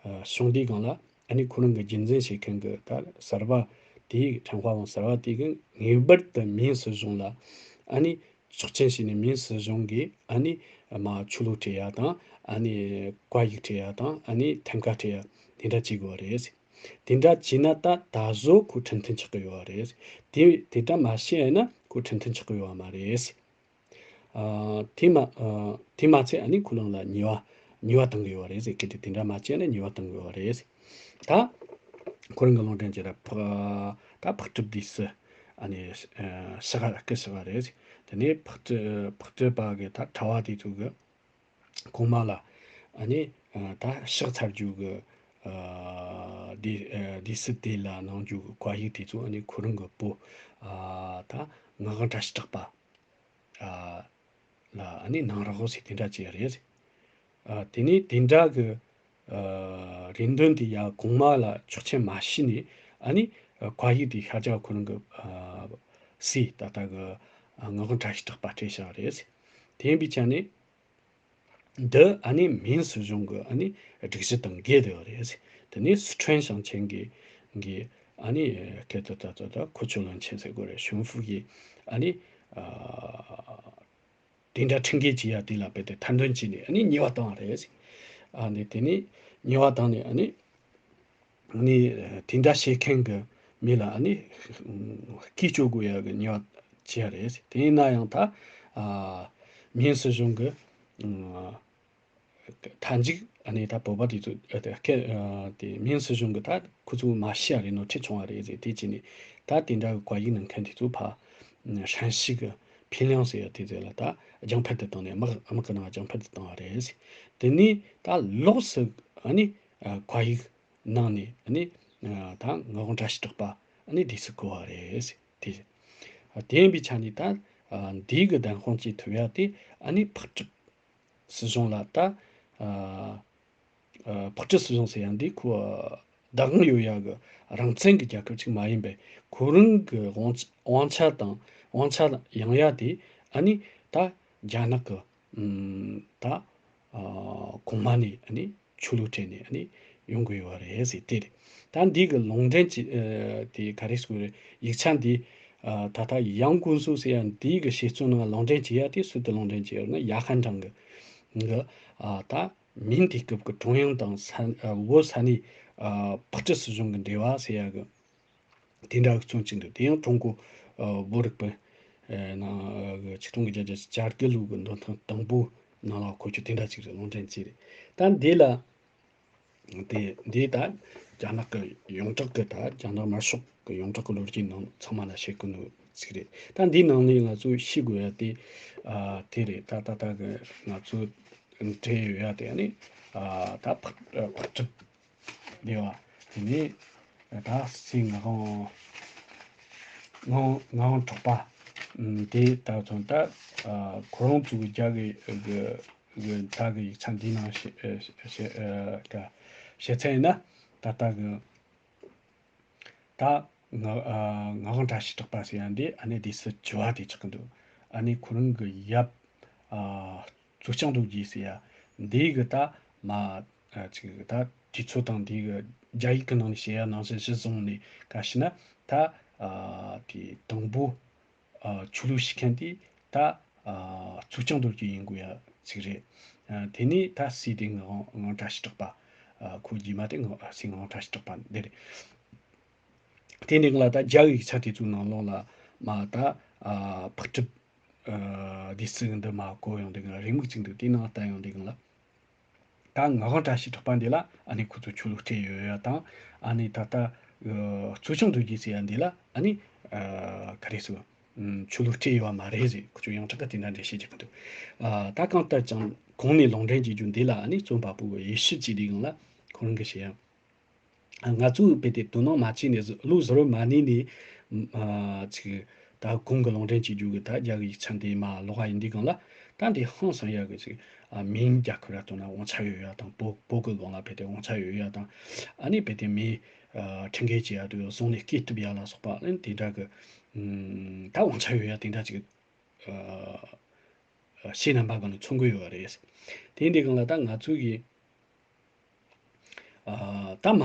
ཨ་བྱུང་དུས་སྒང་ལ། ཨ་ནི་ཁོ་རང་གི་རྒྱུན་འཛིན་བྱེད་མཁན་གྱི་ད་གསར་པ་དེ། ཁྲང་ཧྭ་ཝང་གསར་པ་དེ་གིས་ངེས་པར་དུ་མིང་སྲིད་གཞུང་ལ་ཨ་ནི་ཆོག་མཆན་ཞུས་ནས། མིང་སྲིད་གཞུང་གིས་ཨ་ནི་མ་ཆོས་ལུགས་སྤྲད་ཡ་དང་། ཨ་ནི་བཀའ་ཡིག་སྤྲད་ཡ་དང་། ཨ་ནི་ཐེམ་ཀ་སྤྲད་ཡ་དེ་འདྲ་བྱེད་དགོས་པ་རེད། དེ་འདྲ་བྱས་ན་ད་ད་གཟོད་ཁོ་ཁྲིམས་མཐུན་ཆགས་ཀྱི་ཡོད་པ་རེད། དེ་དེ་འདྲ་མ་བྱས་ན་ཁོ་ཁྲིམས་མཐུན་ཆགས་ཀྱི་ཡོད་པ་མ་རེད། ཨ་དེ་མ་ཨ་དེ་མ་ཚད་ཨ་ནི་ཁོ་རང་ལ་ཉེས་པ་ཉེས་པ་གཏང་གི་ཡོད་པ་རེད་ཟེར་གི། དེ་དེ་འདྲ་མ་བྱས་ན་ཉེས་པ་གཏང་གི་ཡོད་པ་རེད་ཟེར། ད་ཁོ་རང་གི་ལུང་འདྲེན་བྱས་ད་ཕག་ད་ཕག་གྲུ་དེ་སུ་ཨ་ནི་ཨ་ཕྱག་ཕྱག་ཕྱག་རེད་ཟེར། དེ་ནས་ཕག་གྲུ་ཕག་གྲུ་པ་གི་ད་གྲྭ་བ་དེ་ཚོ་གི་གོང་མ་ལ་ཨ་ནི་ཨ་ད་ཕྱག་འཚལ་རྒྱུ་གི་ཨ་ སྡེ་ཨ་སྡེ་སྲིད་དེ་ལ་གནང་རྒྱུ་གི་བཀའ་ཡིག་དེ་ཚོ་ཨ་ནི་ཁོ་རང་གི་བུ་ཨ་ད་ངག་དབང་བཀྲ་ཤིས་གྲགས་པ་ཨ་ལ་ཨ་ནི་གནང་རོགས་ཟེར་དེ་འདྲ་བྱས་རེད། ཨ་དེ་ནས་དེ་འདྲ་གི་ཨ་རེ་འདུན་དེ་ཡ་གོང་མ་ལ་ཆོག་མཆན་མ་ཞུས་ནས་ཨ་ནི་ཨ་བཀའ་ཡིག་དེ་ཤར་རྒྱག་ཁོ་རང་གི་ཨ་སྲས་ད་ལྟ་གི་ཨ་ངག་དབང་བཀྲ་ཤིས་གྲགས་པ་སྤྲད་བཞག་རེད། དེ་ཡིན་པའི་ཆ་ནས། འདི་ཨ་ནི་མིན་སྲིད་གཞུང་གི་ཨ་ནི་སྒྲིག་གཞི་དང་འགལ་བསྡད་པ་རེད། དེ་ནས་སི་ཁྲོན་ཞིང་ཆེན་གྱི་གི་ཨ་ནི་སྐད་དུ་ད་ད་ད་ཁུ་ཆུ་བློན་ཆེན་ཟེར་དགོས་རེད། ཞུན་ཧྥུ་གི་ཨ་ནི་ཨ་དེ་འདྲ་ཁྲིམས་འགལ་བྱས་ཡ་དེ་ལ་རྦད་དེ་ཐེར་འདོན་བྱས་ནས་ཨ་ནི་ཉེས་པ་བཏང་བ་རེད། ཨ་ནི་དེ་ནས་ཉེས་པ་བཏང་ནས་ཨ་ནི། ནི་དེ་འདྲ་བྱེད་མཁན་གྱི་མི་ལ་ནི་སྐྱིད་སྤྱོད་དགོས་ཡ་གི་ཉེས་པ་བྱས་རེད། དེ་ཡིན་ན་ཡང་ད་ཨ་མིན་སྲིད་གཞུང་གི་ཨ་མཐའ་མཇུག་ཨ་ནི་ད་བོད་པ་དེ་ཚོ་ཨ་དེ་སྐད་ཨ་དེ་མིན་སྲིད་གཞུང་གི་ད་ཁོ་ཚོ་མ་ཤི་ཡ་རེད་ནོར་འཁྲུལ་བྱུང་བ་རེད་ཟེར། དེ་བྱས་ནས་ད་དེ་འདྲ་གི་བཀའ་ཡིག་གནང་མཁན་དེ་ཚོ་ཕ་ཧྲན་ཞི་གི་ཕིན་ལང་ཟེར་ཡ་དེ་ཚོ་ལ་ད་རྒྱང་འཕེན་དུ་བཏང་ནས་དམག་དམག་གི་ནང་རྒྱང་འཕེན་དུ་བཏང་བ་རེད། དེ་ནས་ད་ལོགས་སུ་ཨ་ནི་ཨ་བཀའ་ཡིག་གནང་ནས་ཨ་ནི་ཨ་ད་ངག་དབང་བཀྲ་ཤིས་གྲགས་པ་ཨ་ནི་སྡེ་སྲིད་བསྐོ་བ་རེད། དེ་ཨ་དེ་ཡིན་པའི་ཆ་ནས་ད་ཨ་འདི་གི་བདེན་དཔང་བྱེད་ཐུབ་ཡ་དེ་ཨ་ནི་འཕགས་གྲུབ་སྲིད་གཞུང་ལ་ད་ཨ་ཨ་འཕགས་གྲུབ་སྲིད་གཞུང་ཟེར་ཡ་འདི་ཁོ་བདག་དབང་ཡོད་ཡ་གི་རང་བཙན་གྱི་རྒྱལ་ཁབ་ཅིག་མ་ཡིན་པས། ཁོ་རང་གི་དབང་དབང་ཆ་དང་དབང་ཆ་ཡངས་ཡ་དེ་ཨ་ནི་ད་རྒྱ་ནག་གི་ཨམ་ད་ཨ་གོང་མ་ནས་ཨ་ནི་ཆོས་ལུགས་སྤྲད་ནས་ཨ་ནི་ཡོང་གི་ཡོད་པ་རེད་ཟེར། དེ་རེད། ད་འདི་གི་ལུང་འདྲེན་གྱི་ཨ་དེ་ག་རེ་ཟེར་དགོས་རེད། ཡིག་ཆ་འདི་ཨ་ད་ལྟ་ཡང་ཀུན་སུ་ཟེར་ཡ་འདི་གི་བཤད་ཚུལ་ནང་ལུང་འདྲེན་བྱེད་ཡ་དེ་སུ་དེ་ལུང་འདྲེན་བྱེད་ཡོད་ན་ཡ་ཧན་ཀྲང་གི་གི་ཨ་ད་མིན་དེ་སྐབས་ཀྱི་ཀྲུང་དབྱང་དང་ས་ཨ་བོད་ས་གནས་ཨ་འཕགས་གྲུབ་སྲིད་གཞུང་གི་འབྲེལ་བ་ཟེར་ཡ་གི་དེ་འདྲ་གི་རྩོམ་ཅིག་འདུག་དེ་ཡང་ཀྲུང་གོ་ཨ་བོད་རིག་པའི་ཨ་ནང་གི་ཆིག་སྟོང་དགུ་བརྒྱ་བརྒྱད་ཅུ་གྱ་དགུ་ལོ་གི་འདོན་ཐེངས་དང་པོ་ནང་ལ་འཁོད་རྒྱུ་དེ་འདྲ་ཅིག་རེད། ལུང་འདྲེན་ཅིག་རེད། ད་འདི་ལ་དེ་འདི་ད་རྒྱ་ནག་གི་ཡོངས་གྲགས་ཀྱི་ད་རྒྱ་ནག་དམར་ཤོག་གི་ཡོངས་གྲགས་ཀྱི་ལོ་རྒྱུས་ནང་ཚང་མ་ལ་བཤད་ཀྱི་ནོ་ཅིག་རེད། ད་འདིའི་ནང་ནས་ང་ཚོས་ཤེས་དགོས་ཡ་དེ་ཨ་དེ་རེད། ད་ད་ད་གི་ང་ཚོ་འབྲེལ་ཡོད་ཡ་དེ་ནི་ཨ་ད་འཕགས་འཕགས་གྲུབ་སྡེ་བ་དེ་ནས་ད་སྲས་ངག་དབང་ངག་ངག་དབང་གྲགས་པ་ཨ་དེ་ད་ཚོ་ད་ཨ་ཁོ་རང་ཚོའི་རྒྱ་གི་གི་གི་ད་གི་ཡིག་ཆ་འདི་ནང་བཤད་བཤད་ཨ་ད་བཤད་ཚད་ཡིན་ན་ད་ལྟ་གི་ད་ངག་ཨ་ངག་དབང་བཀྲ་ཤིས་གྲགས་པ་ཟེར་ཡ་འདི་ཨ་ནི་སྡེ་སྲིད་བཅུ་བ་དེ་ཆགས་ཀྱི་འདུག་ཨ་ནི་ཁོ་རང་གི་ཡབ་ཨ་གཙོ་སྐྱོང་རྡོ་རྗེ་ཟེར་ཡ་འདི་གི་ད་མ་ཨ་ཅིག་ད་དུས་ཚོད་དང་འདི་གི་རྒྱ་ཡིག་གི་ནང་ནས་བཤད་ཡ་ནང་བཞིན་གཞི་བཟུང་ནས་ག་ཞེ་ན་ད་ཨ་དེ་དང་པོ་ཨ་ཆོས་ལུགས་ཤིག་མཁན་དེ་ད་ཨ་གཙོ་སྐྱོང་རྡོ་རྗེ་ཡིན་དགོས་ཡ་ཅིག་རེད། ཨ་དེ་ནས་ད་སྲས་དེ་ངག་དབང་ངག་དབང་བཀྲ་ཤིས་གྲགས་པ། ཨ་ཁོ་རྗེས་མ་དེ་ངག་སྲས་ངག་དབང་བཀྲ་ཤིས་གྲགས་པ་འདི་རེད། དེ་ནས་ང་ལ་ད་རྒྱ་ཡིག་ཆ་དེ་ཚོའི་ནང་ལོགས་ལ་མ་ད་ཨ་འཕགས་གྲུབ་ཨ་སྡེ་སྲིད་འདི་མ་གོ་ཡོང་དུས་ང་ལ་རེའུ་མིག་ཅིག་འདུག་དེའི་ནང་ལྟ་ཡོང་དུས་ང་ལ། ད་ངག་དབང་བཀྲ་ཤིས་གྲགས་པ་འདི་ལ་ཨ་ནི་ཁོ་ཚོ་ཆོས་ལུགས་སྤྲད་ཡོད་ཡ་དང་ཨ་ནི་ད་ལྟ་ཨ་གཙོ་སྐྱོང་རྡོ་རྗེ་ཟེར་ཡ་འདི་ལ་ཨ་ནི་ཨ་ག་རེ་ཟེར་ཨམ་ཆོས་ལུགས་སྤྲད་ཡོད་པ་མ་རེད་ཟེར་ཁོ་ཚོ་ཡང་དྲག་གི་དེ་འདྲ་འགྲེལ་བཤད་རྒྱག་གི་འདུག་ཨ་ད་གང་ལྟར་ཀྱང་གོང་ནས་ལུང་འདྲེན་བྱེད་རྒྱུ་འདི་ལ་ཨ་ནི་རྩོམ་པ་པོ་གི་ཡེ་ཤུ་ཅིག་དེའི་སྒང་ལ་ཁོ་རང་གི་བཤད་ཡ། ང་ཚོས་དཔེ་དེ་དོ་སྣང་མ་བྱས་ནས་བཟོ་བློ་བཟོ་རོ་མ་ནུས་ནས་ཨ་ཅིག་ད་གོང་གི་ལུང་འདྲེན་བྱེད་རྒྱུ་གི་ད་རྒྱ་གི་ཡིག་ཆ་འདི་མ་ཀློག་པ་ཡིན་དུས་སྒང་ལ་ད་འདི་ཧང་སང་ཡ་གི་ཅིག་ཨ་མིང་རྒྱ་ཁོ་ར་བཏོན་ན་དབང་ཆ་ཡོད་ཡ་དང་བོད་བོད་གི་སྒང་ལ་དཔེ་དེ་དབང་ཆ་ཡོད་ཡ་དང་ཨ་ནི་དཔེ་དེ་མི་ཨ་ཁྲིམས་འགལ་བྱེད་ཡ་དུ་བཟུང་ནས་སྐེ་གཏུབ་ཡ་ལ་སོགས་པ་ཨ་ནི་དེ་འདྲ་གི་ཨ་ད་དབང་ཆ་ཡོད་ཡ་དེ་འདྲ་ཅིག་ཨ་ཤེས་རྣམ་པ་གང་ནས་མཚོན་གི་ཡོད་རེད། དེ་འདི་སྒང་ལ་ད་ང་ཚོ་གི་ཨ་ད་མ་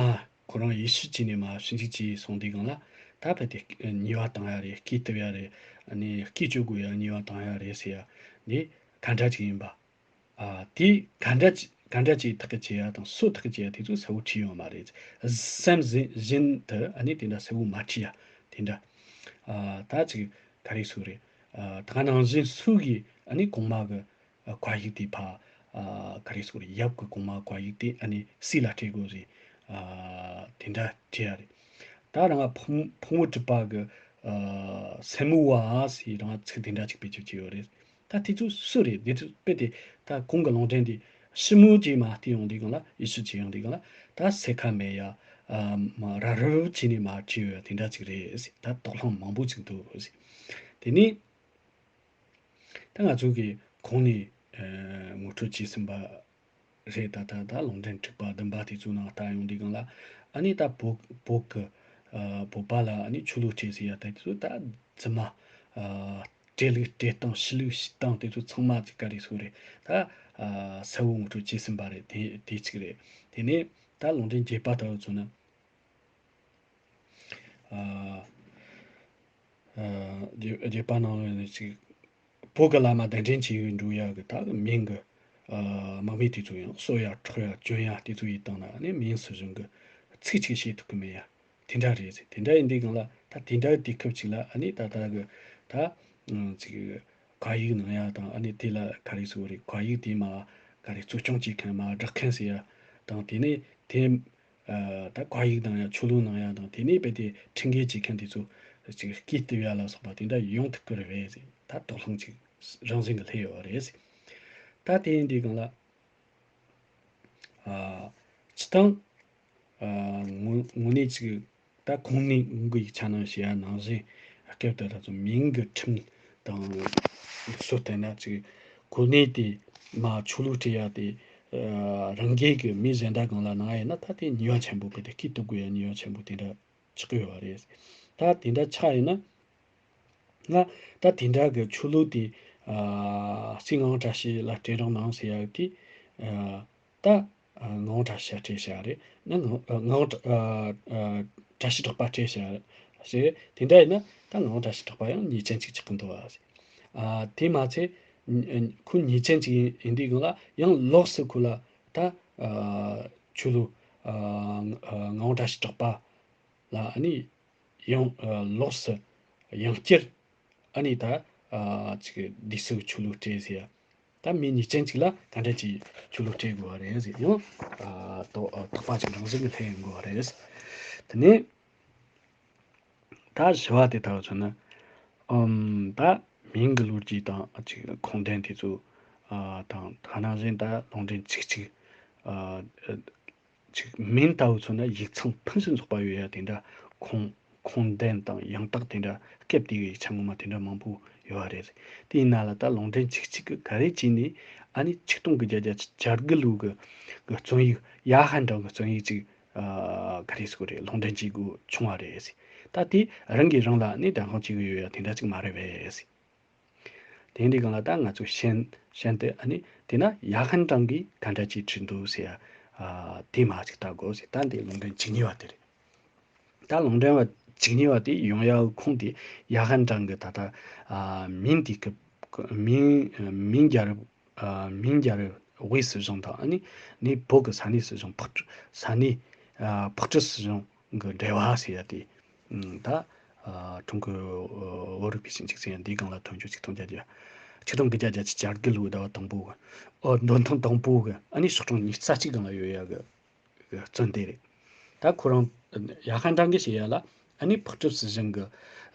ཁོ་རང་ཡེ་ཤུ་བྱས་ནས་མ་ཞིབ་འཇུག་བྱས་སོང་དུས་སྒང་ལ་ད་ཕལ་ཏེ་ཉེས་པ་བཏང་ཡ་རེད། སྐེ་གཏུབ་ཡ་རེད། ཨ་ནི་སྐེ་གཅོད་དགོས་ཡ་ཉེས་པ་བཏང་ཡ་རེད་ཟེར་ཡ་འདི་ག་འདྲ་ཅིག་ཡིན་པ། ཨ་དེ་ག་འདྲ་ཅིག་ག་འདྲ་ཅིག་ཐག་གིས་བཅད་ཡ་དང་སུ་ཐག་གིས་བཅད་ཡ་དེ་ཚོ་གསལ་བོ་བྲིས་ཡོད་མ་རེད། སེམས་ཟིན་བཞིན་དུ་ཨ་ནི་དེ་འདྲ་གསལ་བོ་མ་བྲིས་ཡ་དེ་འདྲ། ཨ་ད་ཅིག་ག་རེ་ཟེར་རེད། ཨ་ད་ག་ནང་བཞིན་སུ་གིས་ཨ་ནི་གོང་མ་གི་ཨ་བཀའ་ཡིག་དེ་ཕ་ཨ་ག་རེ་ཟེར་རེད། ཡབ་ཀྱི་གོང་མ་བཀའ་ཡིག་དེ་ཨ་ནི་སྲས་ལ་སྤྲད་དགོས་རེད། ཨ་དེ་འདྲ་བྲིས་ཡ་རེད། ད་རང་ཕུང་ཕུང་པོ་གྲུབ་པ་གི་ཨ་སེན་མོ་བ་ཟེར་རང་ཚིག་དེ་འདྲ་ཅིག་བེད་སྤྱོད་བྱས་ཡོད་རེད། ད་དེ་ཚོ་སུ་རེད། དེ་ཚོ་དཔེ་དེ་ད་གོང་གི་ལུང་འདྲེན་དེ་ཞིབ་མོ་ཅིག་མ་བལྟས་ཡོང་དུས་སྒང་ལ་ཡེ་ཤུ་བྱས་ཡོང་དུས་སྒང་ལ་ད་སེ་ཁ་མེད་ཡ། ཨ་ ཨ་མ་རབ་རིབ་བྱས་ནས་མར་བྲིས་ཡོད་དེ་འདྲ་ཅིག་རེད་ཟེར། ད་དོགས་སློང་མང་པོ་ཅིག་འདུག་ཟེར། དེ་ནས་ད་ང་ཚོ་གི་གོང་ནས་ཨ་ངོ་སྤྲོད་བྱས་ཟིན་པ་རེད། ད་ད་ད་ལུང་འདྲེན་དྲུག་པ་བདུན་པ་དེ་ཚོའི་ནང་ལྟ་ཡོང་དུས་སྒང་ལ། ཨ་ནི་ད་བོད་བོད་ཀྱི་ཨ་བོད་པ་ལ་ཨ་ནི་ཆོས་ལུགས་སྤྲད་ཟེར་ཡ་ད་དེ་ཚོ་ད་རྫུན་མ། ཨ་སྤྲེལ་ལུགས་སྤྲེལ་སྟངས། ཕྱི་ལུགས་ཕྱི་སྟངས། དེ་ཚོ་ཚང་མ་ཅིག་ག་རེ་ཟེར་རེད། ད་ཨ་གསལ་བོ་ངོ་སྤྲོད་བྱས་ཟིན་པ་རེད། དེ་དེ་གཅིག་རེད། དེ་ནས་ད་ལུང་འདྲེན་བརྒྱད་པ་ལྟ་བུ་མཚོན་ན། ཨ་ཨ་རྒྱུད་རྒྱུད་པ་ནང་ནས་ཅིག་བོད་ཀྱི་བླ་མ་གདན་འདྲེན་བྱས་ཡོད་འགྲོ་ཡག་གི་ད་མིང་གི་ཨ་དམག་མི་དེ་ཚོ་ཡང་གསོད་ཡག་འཕྲོག་ཡག་བཅོམ་ཡག་དེ་ཚོ་ཡིན་བཏང་ན། ཨ་ནི་མིང་སྲིད་གཞུང་གི་ཚིག་གཅིག་བཤད་ཐུབ་ཀྱི་མེད་ཡ། དེ་འདྲ་རེད་ཟེར། དེ་འདྲ་ཡིན་དུས་སྒང་ལ་ད་དེ་འདྲ་དུས་སྐབས་ཅིག་ལ། ཨ་ནི་ད་ལྟ་གི་ད་ཨ་ཅིག་བཀའ་ཡིག་གནང་ཡ་དང་། ཨ་ནི་དེ་ལ་ག་རེ་ཟེར་རེད། བཀའ་ཡིག་དེ་མར་ག་རེ་གཙོ་སྐྱོང་བྱེད་མཁན། མར་བསྒྲགས་མཁན་ཟེར་ཡ་དང་། དེ་ནས་དེ་ཨ་ད་བཀའ་ཡིག་གནང་ཡ། ཆོས་ལུགས་གནང་ཡ་དང་། དེ་ནས་རྦད་དེ་ཁྲིམས་འགལ་བྱེད་མཁན་དེ་ཚོ་ཅིག་སྐུར་བཏུབ་ཡ་ལ་སོགས་པ་དེ་འདྲ་ཡོང་ཐུབ་ཀྱི་རེད་པས་ཟེར། ད་དོགས་སློང་ཅིག་རང་བཞིན་གྱིས་སླེབས་ཡོད་རེད་ཟེར། ད་དེ་ཡིན་དུས་སྒང་ལ། ཨ་སྤྱིར་བཏང་ཨ་དངོས་དངོས་གནས་ཅིག་ད་གོང་ནས་གོང་གི་ཡིག་ཆ་ནང་བཤད་ཡ་ནང་བཞིན། སྐབས་དེ་ད་ཚོ་མིང་གི་ཁྲིམས་དང་སྲོལ་བལྟས་ན། ཅིག་གོ་གནས་དེ་མར་ཆོས་ལུགས་སྤྲད་ཡ་དེ་ཨ་རང་རྒྱལ་གྱི་མི་གཞན་དག་སྒང་ལ་གནང་ཡ་ཡིན་ན། ད་དེ་ཉེས་པ་ཆེན་པོ་གི། དེ་སྐུར་གཏུབ་དགོས་ཡ་ཉེས་པ་ཆེན་པོ་དེ་འདྲ་ཆགས་ཀྱི་ཡོད་རེད། ད་དེ་འདྲ་ཆགས་ཡིན་ན། ང་ད་དེ་འདྲ་གི་ཆོས་ལུགས་དེ་ཨ་སྲིད་དབང་བཀྲ་ཤིས་ལ་སྤྲད་རོགས་གནང་ཟེར་ཡ་དེ། ཨ་ད་ཨ་ངག་དབང་བཀྲ་ཤིས་སྤྲད་བཞག་རེད། ན་ངག་ཨ་ངག་དབང་ཨ་ཨ་བཀྲ་ཤིས་གྲགས་པ་སྤྲད་བཞག་རེད། དེ་འདྲ་ཡིན་ན་ད་ངག་དབང་བཀྲ་ཤིས་གྲགས་པ་ཡང་ཉེས་ཅན་ཅིག་ཆགས་ཀྱི་འདུག་བ། ཨ་དེ་མ་ཚད་ཁོ་ཉེས་ཅན་ཅིག་ཡིན་དུས་སྒང་ལ། ཡང་ལོགས་སུ་ཁོ་ལ་ད་ཨ་ཆོས་ལུགས་ཨ་ངག་དབང་བཀྲ་ཤིས་གྲགས་པ་ལ་ཨ་ནི་ཡང་ཨ་ལོགས་སུ་ཡང་བསྐྱར་ཨ་ནི་ད་ཨ་ཅིག་སྡེ་སྲིད་ཆོས་ལུགས་སྤྲད་ཟེར་ཡ། ད་མི་ཉེས་ཅན་ཅིག་ལ་ག་འདྲ་ཅིག་ཆོས་ལུགས་སྤྲད་དགོས་པ་རེད་ཟེར། ཡང་ཨ་དོགས་ཨ་དོགས་པ་ཅིག་རང་བཞིན་གྱིས་སླེབས་ཡོང་དགོས་པ་རེད། དེ་ནས་ད་བཞི་བ་དེ་ལྟ་བུ་མཚོན་ན། ཨམ་ད་མིང་གི་ལོ་རྒྱུས་དང་ཅིག་ཁུངས་ལྡན་དེ་ཚོ་ཨ་དང་། ད་ནང་བཞིན་ད་ལུང་འདྲེན་ཆིག་གཅིག་ཨ་ཅིག་མིང་ལྟ་བུ་མཚོན་ན་ཡིག་ཚང་ཕུན་སུམ་ཚོགས་པ་ཡོད་ཡ་དེ་འདྲ། ཁུངས་ཁུངས་ལྡན་དང་ཡང་དག་དེ་འདྲ། སྐབས་དེའི་ཡིག་ཆ་ངོ་མ་དེ་འདྲ་མང་པོ་ཡོད་པ་རེད། དེ་ཡིན་ན་ལ་ད་ལུང་འདྲེན་ཆིག་གཅིག་གིས་ག་རེ་བྱས་ནས་ཨ་ནི་ཆིག་སྟོང་དགུ་བརྒྱ་བརྒྱད་ཅུ་གྱ་དགུ་ལོའི་གི་གི་རྩོམ་ཡིག་ཡ་ཧན་ཀྲང་གི་རྩོམ་ཡིག་ཅིག་ཨ་ག་རེ་ཟེར་དགོས་རེད། ལུང་འདྲེན་བྱེད་དགོས་བྱུང་བ་རེད། ད་དེ་རང་གིས་རང་ལ་ཨ་ནི་བདེན་དཔང་བྱེད་གི་ཡོད་ཡ་དེ་འདྲ་ཅིག་མ་རེད་པས། དེ་འདྲའི་སྒང་ལ་ད་ང་ཚོས་ཤན་ཤན་ཏེ། ཨ་ནི་དེ་ན་ཡ་ཧན་ཀྲང་གིས་ག་འདྲ་ཅིག་བྲིས་འདུག་ཟེར་ཡ། ཨ་དེ་མར་ཅིག་ལྟ་དགོས་ཟེར། ད་འདི་ལུང་འདྲེན་བཅུ་གཉིས་པ་དེ་རེད། ད་ལུང་འདྲེན་བ་བཅུ་གཉིས་པ་དེ་ཡོང་ཡ་ཁུངས་དེ་ཡ་ཧན་ཀྲང་གི་ད་ལྟ་ཨ་མིང་དེ་གི་མིང་མིང་རྒྱལ་རབས། ཨ་མིང་རྒྱལ་རབས་དབུས་སྲིད་གཞུང་དང་། ཨ་ནི་ནི་བོད་ཀྱི་ས་གནས་སྲིད་གཞུང་། ཕག་ས་གནས་ཨ་ཕག་གྲུ་སྲིད་གཞུང་གི་འབྲེལ་བ་ཟེར་ཡ་དེ། ཨ་ད་ཨ་ཀྲུང་གོའི་ཨ་བོད་རིག་པའི་ཞིབ་འཇུག་ཚད་ཡང་འདིའི་སྒང་ལ་ཐོན་རྒྱུ། ཆིག་སྟོང་བརྒྱད་བརྒྱ་ཆིག་སྟོང་དགུ་བརྒྱ་བརྒྱད་ཅུ་གྱ་དགུ་ལོའི་ཟླ་བ་དང་པོ་གི། ཨོ་འདོན་ཐེངས་དང་པོ་གི། ཨ་ནི་ཤོག་གྲངས་ཉི་ཤུ་རྩ་གཅིག་སྒང་ལ་ཡོད་ཡ་གི་གི་རྩོམ་དེ་རེད། ད་ཁོ་རང་ཡ་ཧན་ཀྲང་གིས་བཤད་ཡ་ལ། ཨ་ནི་ཕག་གྲུ་སྲིད་གཞུང་གི་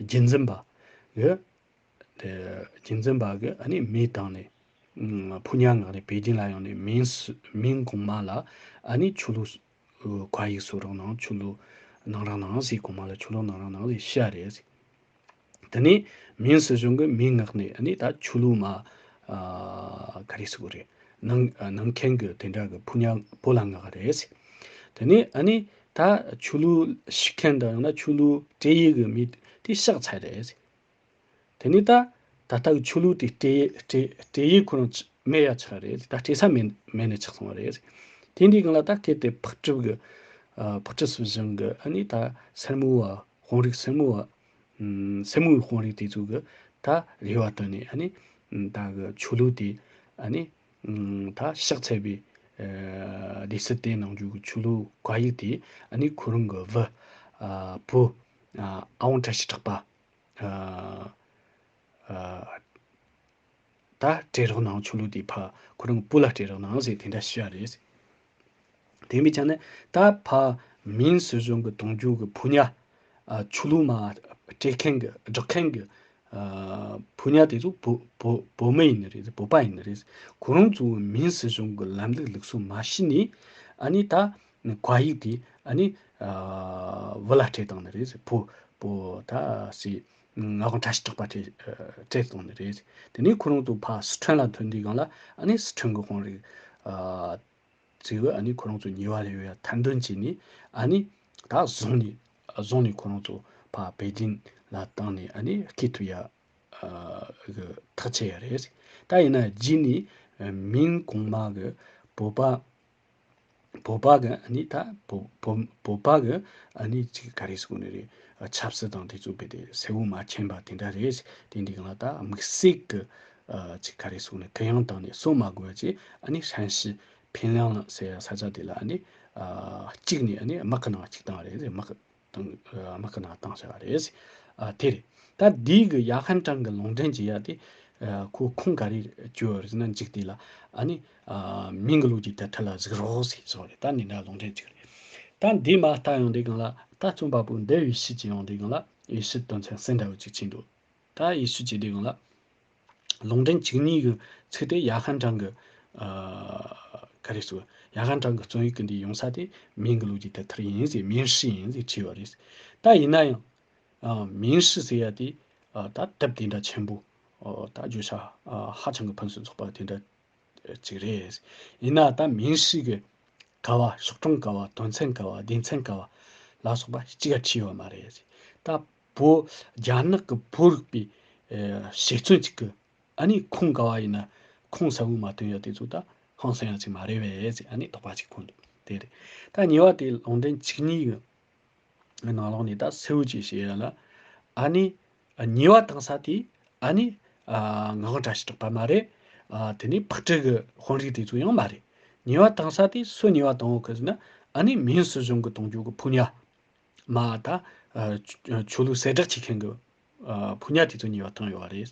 རྒྱུན་འཛིན་པ་གི། དེ་རྒྱུན་འཛིན་པ་གིས་ཨ་ནི་མི་བཏང་ནས། ཨ་ཕོ་ཉ་མངགས་ནས་པེ་ཅིན་ལ་ཡོང་ནས་མིང་སུ་མིང་གོང་མ་ལ་ཨ་ནི་ཆོས་ལུགས་སུ་བཀའ་ཡིག་སྲོལ་རོགས་གནང་། ཆོས་ལུགས་གནང་རོགས་གནང་ཟེར། གོང་མ་ལ་ཆོས་ལུགས་གནང་རོགས་གནང་ཟེར་བཤད་རེད། དེ་ནས་མིང་སྲིད་གཞུང་གིས་མི་མངགས་ནས་ཨ་ནི་ད་ཆོས་ལུགས་མ་ཨ་ག་རེ་ཟེར་དགོས་རེད། གནང་གནང་མཁན་གྱི་དེ་འདྲ་གི་ཕོ་ཉ་བོད་ལ་མངགས་རེད། དེ་ནས་ཨ་ནི་ད་ཆོས་ལུགས་ཤིག་མཁན་དང་ཡང་ན་ཆོས་ལུགས་སྤྲད་ཡས་ཀྱི་མི་དེ་གཤེགས་ཚར་རེད། དེ་ནས་ད་ད་ལྟ་གི་ཆོས་ལུགས་དེ་སྤྲད་ཡས་སྤྲད་སྤྲད་ཡས་ཁོ་རང་ཆ་མེད་ཡ་ཆགས་རེད། ད་སྤྲད་ས་མེད་མེད་ནས་ཆགས་སོང་བ་རེད། དེ་འདྲའི་སྒང་ལ་ད་གལ་ཏེ་ཕག་གྲུ་གི་ཨ་ཕག་གྲུ་སྲིད་གཞུང་གི་ཨ་ནི་ད་སེར་མོ་བ་དཔོན་རིགས། སེར་མོ་བ་ཨམ་སེར་མོའི་དཔོན་རིགས་དེ་ཚོ་གི་ད་རེ་བ་བཏོན་ནས། ཨ་ནི་ཨམ་ད་གི་ཆོས་ལུགས་དེ་ཨ་ནི་ཨམ་ད་གཤེགས་ཚར་བའི་ཨ་སྡེ་སྲིད་དེ་ནང་བཞིན་གྱི་ཆོས་ལུགས་བཀའ་ཡིག་དེ་ཨ་ནི་ཁོ་རང་གི་བུ་ཨ་བུ་ཨ་ཨ་དབང་བཀྲ་ཤིས་གྲགས་པ། ཨ་ཨ་ད་སྤྲད་རོགས་གནང་། ཆོས་ལུགས་དེ་ཕ་ཁོ་རང་བུ་ལ་སྤྲད་རོགས་གནང་ཟེར་དེ་འདྲ་ཞུ་ཡ་རེད། དེ་མིན་ཀྱང་ནི་ད་ཕ་མིང་སྲིད་གཞུང་གི་གཏོང་རྒྱུ་གི་ཕོ་ཉ་ཨ་ཆོས་ལུགས་མ་སྤྲད་མཁན་གི་བསྒྲགས་མཁན་གི་ཨ་ཕོ་ཉ་དེ་ཚོ་བོ་བོ་བོད་མི་ཡིན་ནི་རེད། བོད་པ་ཡིན་ནི་རེད། ཁོ་རང་ཚོའི་མིང་སྲིད་གཞུང་གི་ལམ་ལུགས་ལུགས་སྲོལ་མ་ཤེས་ནས། ཨ་ནི་ད་ བཀའ་ཡིག་དེ་ཨ་ནི་ཨ་བུ་ལ་སྤྲད་བཏང་ནི་རེད། བུ་བུ་ད་སི་ངག་དབང་བཀྲ་ཤིས་གྲགས་པ་སྤྲད་སྤྲད་བཏང་ནི་རེད། དེ་ནས་ཁོ་རང་ཚོ་ཕར་སི་ཁྲོན་ལ་ཐོན་དུས་སྒང་ལ་ཨ་ནི་སི་ཁྲོན་གྱི་དཔོན་རིགས་ཨ་ཚོས་ཨ་ནི་ཁོ་རང་ཚོ་ཉེ་བ་ལ་ཡོད་ཡ་ཐེར་འདོན་བྱས་ནས་ཨ་ནི་ད་བཟུང་ནས་བཟུང་ནས་ཁོ་རང་ཚོ་ཕར་བེ་ཏིན་ལ་བཏང་ནས་ཨ་ནི་སྐྱེལ་ཐུབ་ཡ་གི་ཐག་བཅད་ཡ་རེད། ད་ཡིན་ན་རྗེས་ནས་མིང་གོང་མ་གི་བོད་པ་བོད་པ་གི་ཨ་ནི་ད་བོད་བོད་བོད་པ་གི་ཨ་ནི་ཅིག་ག་རེ་ཟེར་དགོས་ནི་རེད། ཆབ་སྲིད་དང་དེ་ཚོ་རྦད་དེ་གསལ་བོ་མ་མཁྱེན་པ་དེ་འདྲ་རེད། དེ་འདྲའི་སྒང་ལ་ད་དམིགས་བསལ་གི་ཨ་ཅིག་ག་རེ་ཟེར་དགོས་ནི་གུ་ཡངས་བཏང་ནས་སོ་མ་དགོས་པ་ཅིག་ཨ་ནི་ཧྲན་ཤི་ཕིན་ལང་ཟེར་ཡ་ས་ཆ་དེ་ལ་ཨ་ནི་ཨ་གཅིག་ནས་ཨ་ནི་དམག་གི་ནང་གཅིག་བཏང་བ་རེད། དམག་གི་དང་ཨ་དམག་གི་ནང་བཏང་བཞག་པ་རེད། ཨ་དེ་རེད། ད་འདི་གི་ཡ་ཧན་ཀྲང་གི་ལུང་འདྲེན་བྱེད་ཡ་དེ་ཨ་ཁོ་ཁུངས་ག་རེ་བཅོལ་བ་རེད་ཟེར་ན་མཇུག་དེ་ལ་ཨ་ནི་ཨ་མིང་གི་ལོ་རྒྱུས་དེབ་ཐེར་ལ་གཟིགས་རོགས་ཟེར་སོང་རེད། ད་འདི་འདྲ་ལུང་འདྲེན་བྱེད་རེད། ད་འདི་མ་ལྟ་ཡོང་དུས་སྒང་ལ་ད་རྩོམ་པ་པོ་འདི་ཡེ་ཤུ་ཅིག་ཡོང་དུས་སྒང་ལ་ཡེ་ཤུ་དོན་ཚན་གསུམ་འདྲ་བོ་ཅིག་ཕྱིན་འདུག་ད་ཡེ་ཤུ་ཅིག་དུས་སྒང་ལ། ལུང་འདྲེན་བཅུ་གཉིས་ཀྱི་ཚིག་དེ་ཡ་ཧན་ཀྲང་གི་ཨ་ག་རེ་ཟེར། ཡ་ཧན་ཀྲང་གི་རྩོམ་ཡིག་གི་འདི་ཡོང་ས་དེ་མིང་གི་ལོ་རྒྱུས་དེབ་ཐེར་ཡིན་ཟེར། 民事 ཡིན་ཟེར་བྲིས་པ་རེད། ད་ཡིན་ན་ཡང་ཨ་民事 ཟེར་ཡ་དེ་ཨ་ད་དེབ་དེ་འདྲ་ཆེན་པོ་ཨ་ད་བརྗོད་བྱ་ཨ་ཧ་ཅང་གི་ཕུན་སུམ་ཚོགས་པ་དེ་འདྲ་ཅིག་རེད། ཡིན་ན་ད་民事 གི་ཀ་བ། ཤོག་གྲངས་ཀ་བ། དོན་ཚན་ཀ་བ། སྡེ་ཚན་ཀ་བ་ལ་སོགས་པ་གཅིག་ཀ་བྲིས་ཡོད་མ་རེད། ད་བོད་རྒྱ་ནག་གི་བོད་རིག་པའི་ཨེ་དཔྱད་རྩོམ་ཅིག་གི་ཨ་ནི་ཁུངས་ཀ་བ་ཡིན་ན་ཁུངས་གསལ་བོ་མ་སྟོན་ཡ་དེ་ཚོ་ད་ཧང་སང་ཡ་ཅིག་མ་རེད་པས་ཟེར་ཨ་ནི་དོགས་པ་ཅིག་འཁོར་འདུག་དེ་རེད། ད་གཉིས་པ་དེ་ལུང་འདྲེན་བཅུ་གཉིས་ཀྱི་ནང་ལོགས་ནས་ད་གསལ་བོ་ཅིག་བཤད་ཡ་ལ་ཨ་ནི་ཉེས་པ་བཏང་ས་དེ་ཨ་ནི་ཨ་ངག་དབང་བཀྲ་ཤིས་གྲགས་པ་མ་རེད། ཨ་དེ་ནས་ཕག་གྲུ་གི་དཔོན་རིགས་དེ་ཚོ་ཡང་མ་རེད། ཉེས་པ་བཏང་ས་དེ་སུ་ཉེས་པ་བཏང་ཡོད་གི་ཟེར་ན་ཨ་ནི་民事 གཞུང་གི་གཏོང་རྒྱུ་གི་ཕོ་ཉ་མ་ད་ཨ་ཆོས་ལུགས་གསལ་བསྒྲགས་བྱེད་མཁན་གི་ཨ་ཕོ་ཉ་དེ་ཚོ་ཉེས་པ་བཏང་ཡོད་པ་རེད།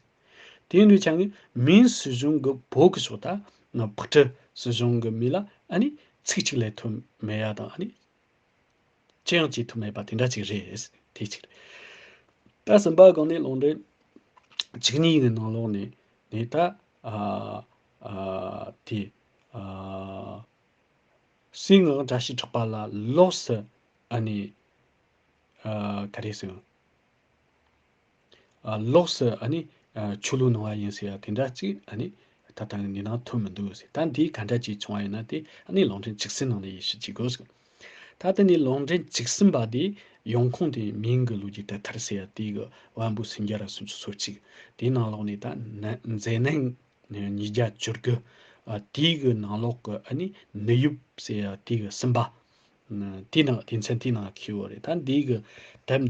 དེ་ཡིན་དུས་ཀྱང་民事 གཞུང་གི་བོད་གི་ཕྱོགས་ད་ཕག་གྲུ་སྲིད་གཞུང་གི་མི་ལ་ཨ་ནི་ཚིག་གཅིག་ལས་ཐོན་མེད་ཡ་དང་ཨ་ནི་ཅི་ཡང་བྱེད་ཐུབ་མེད་པ་དེ་འདྲ་ཅིག་རེད། དེ་གཅིག་རེད། ད་གསུམ་པ་སྒང་ནས་ལུང་འདྲེན་བཅུ་གཉིས་ཀྱི་ནང་ལོགས་ནས་ནས་ད་ཨ་ཨ་དེ་ཨ་སྲས་ངག་དབང་བཀྲ་ཤིས་གྲགས་པ་ལ་ལོགས་སུ་ཨ་ནི་ཨ་ག་རེ་ཟེར། ཨ་ལོགས་སུ་ཨ་ནི་ཨ་ཆོས་ལུགས་གནང་བ་ཡིན་ཟེར་ཡ་དེ་འདྲ་ཅིག་ཨ་ནི་ད་ལྟ་ནི་ནང་ཐོན་མི་འདུག་ཟེར། ད་འདི་ག་འདྲ་ཅིག་བྱུང་བ་ཡིན་ན་དེ་ཨ་ནི་ལུང་འདྲེན་བཅུ་གསུམ་ནང་ནས་ཡེ་ཤུ་ཅིག་དགོས་ཟེར། ད་ལྟ་ནི་ལུང་འདྲེན་བཅུ་གསུམ་པ་དེ་ཡོང་ཁུངས་དེ་མིང་གི་ལོ་རྒྱུས་དེབ་ཐེར་ཟེར་ཡ་དེ་གི་དབོན་པོ་སུམ་བརྒྱ་ར་སུམ་ཅུ་སོ་གཅིག་དེའི་ནང་ལོགས་ནས་ད་ན་མཛེས་ནད་ཉིས་བརྒྱ་བཅུ་དགུ། ཨ་དེའི་གི་ནང་ལོགས་ཀྱི་ཨ་ནི་ནི་ཡུབ་ཟེར་ཡ་དེའི་གི་གསུམ་པ། ཨ་དེའི་ནང་དེ་མཚན་དེའི་ནང་འཁེལ་བ་རེད། ད་འདིའི་གི་དེབ་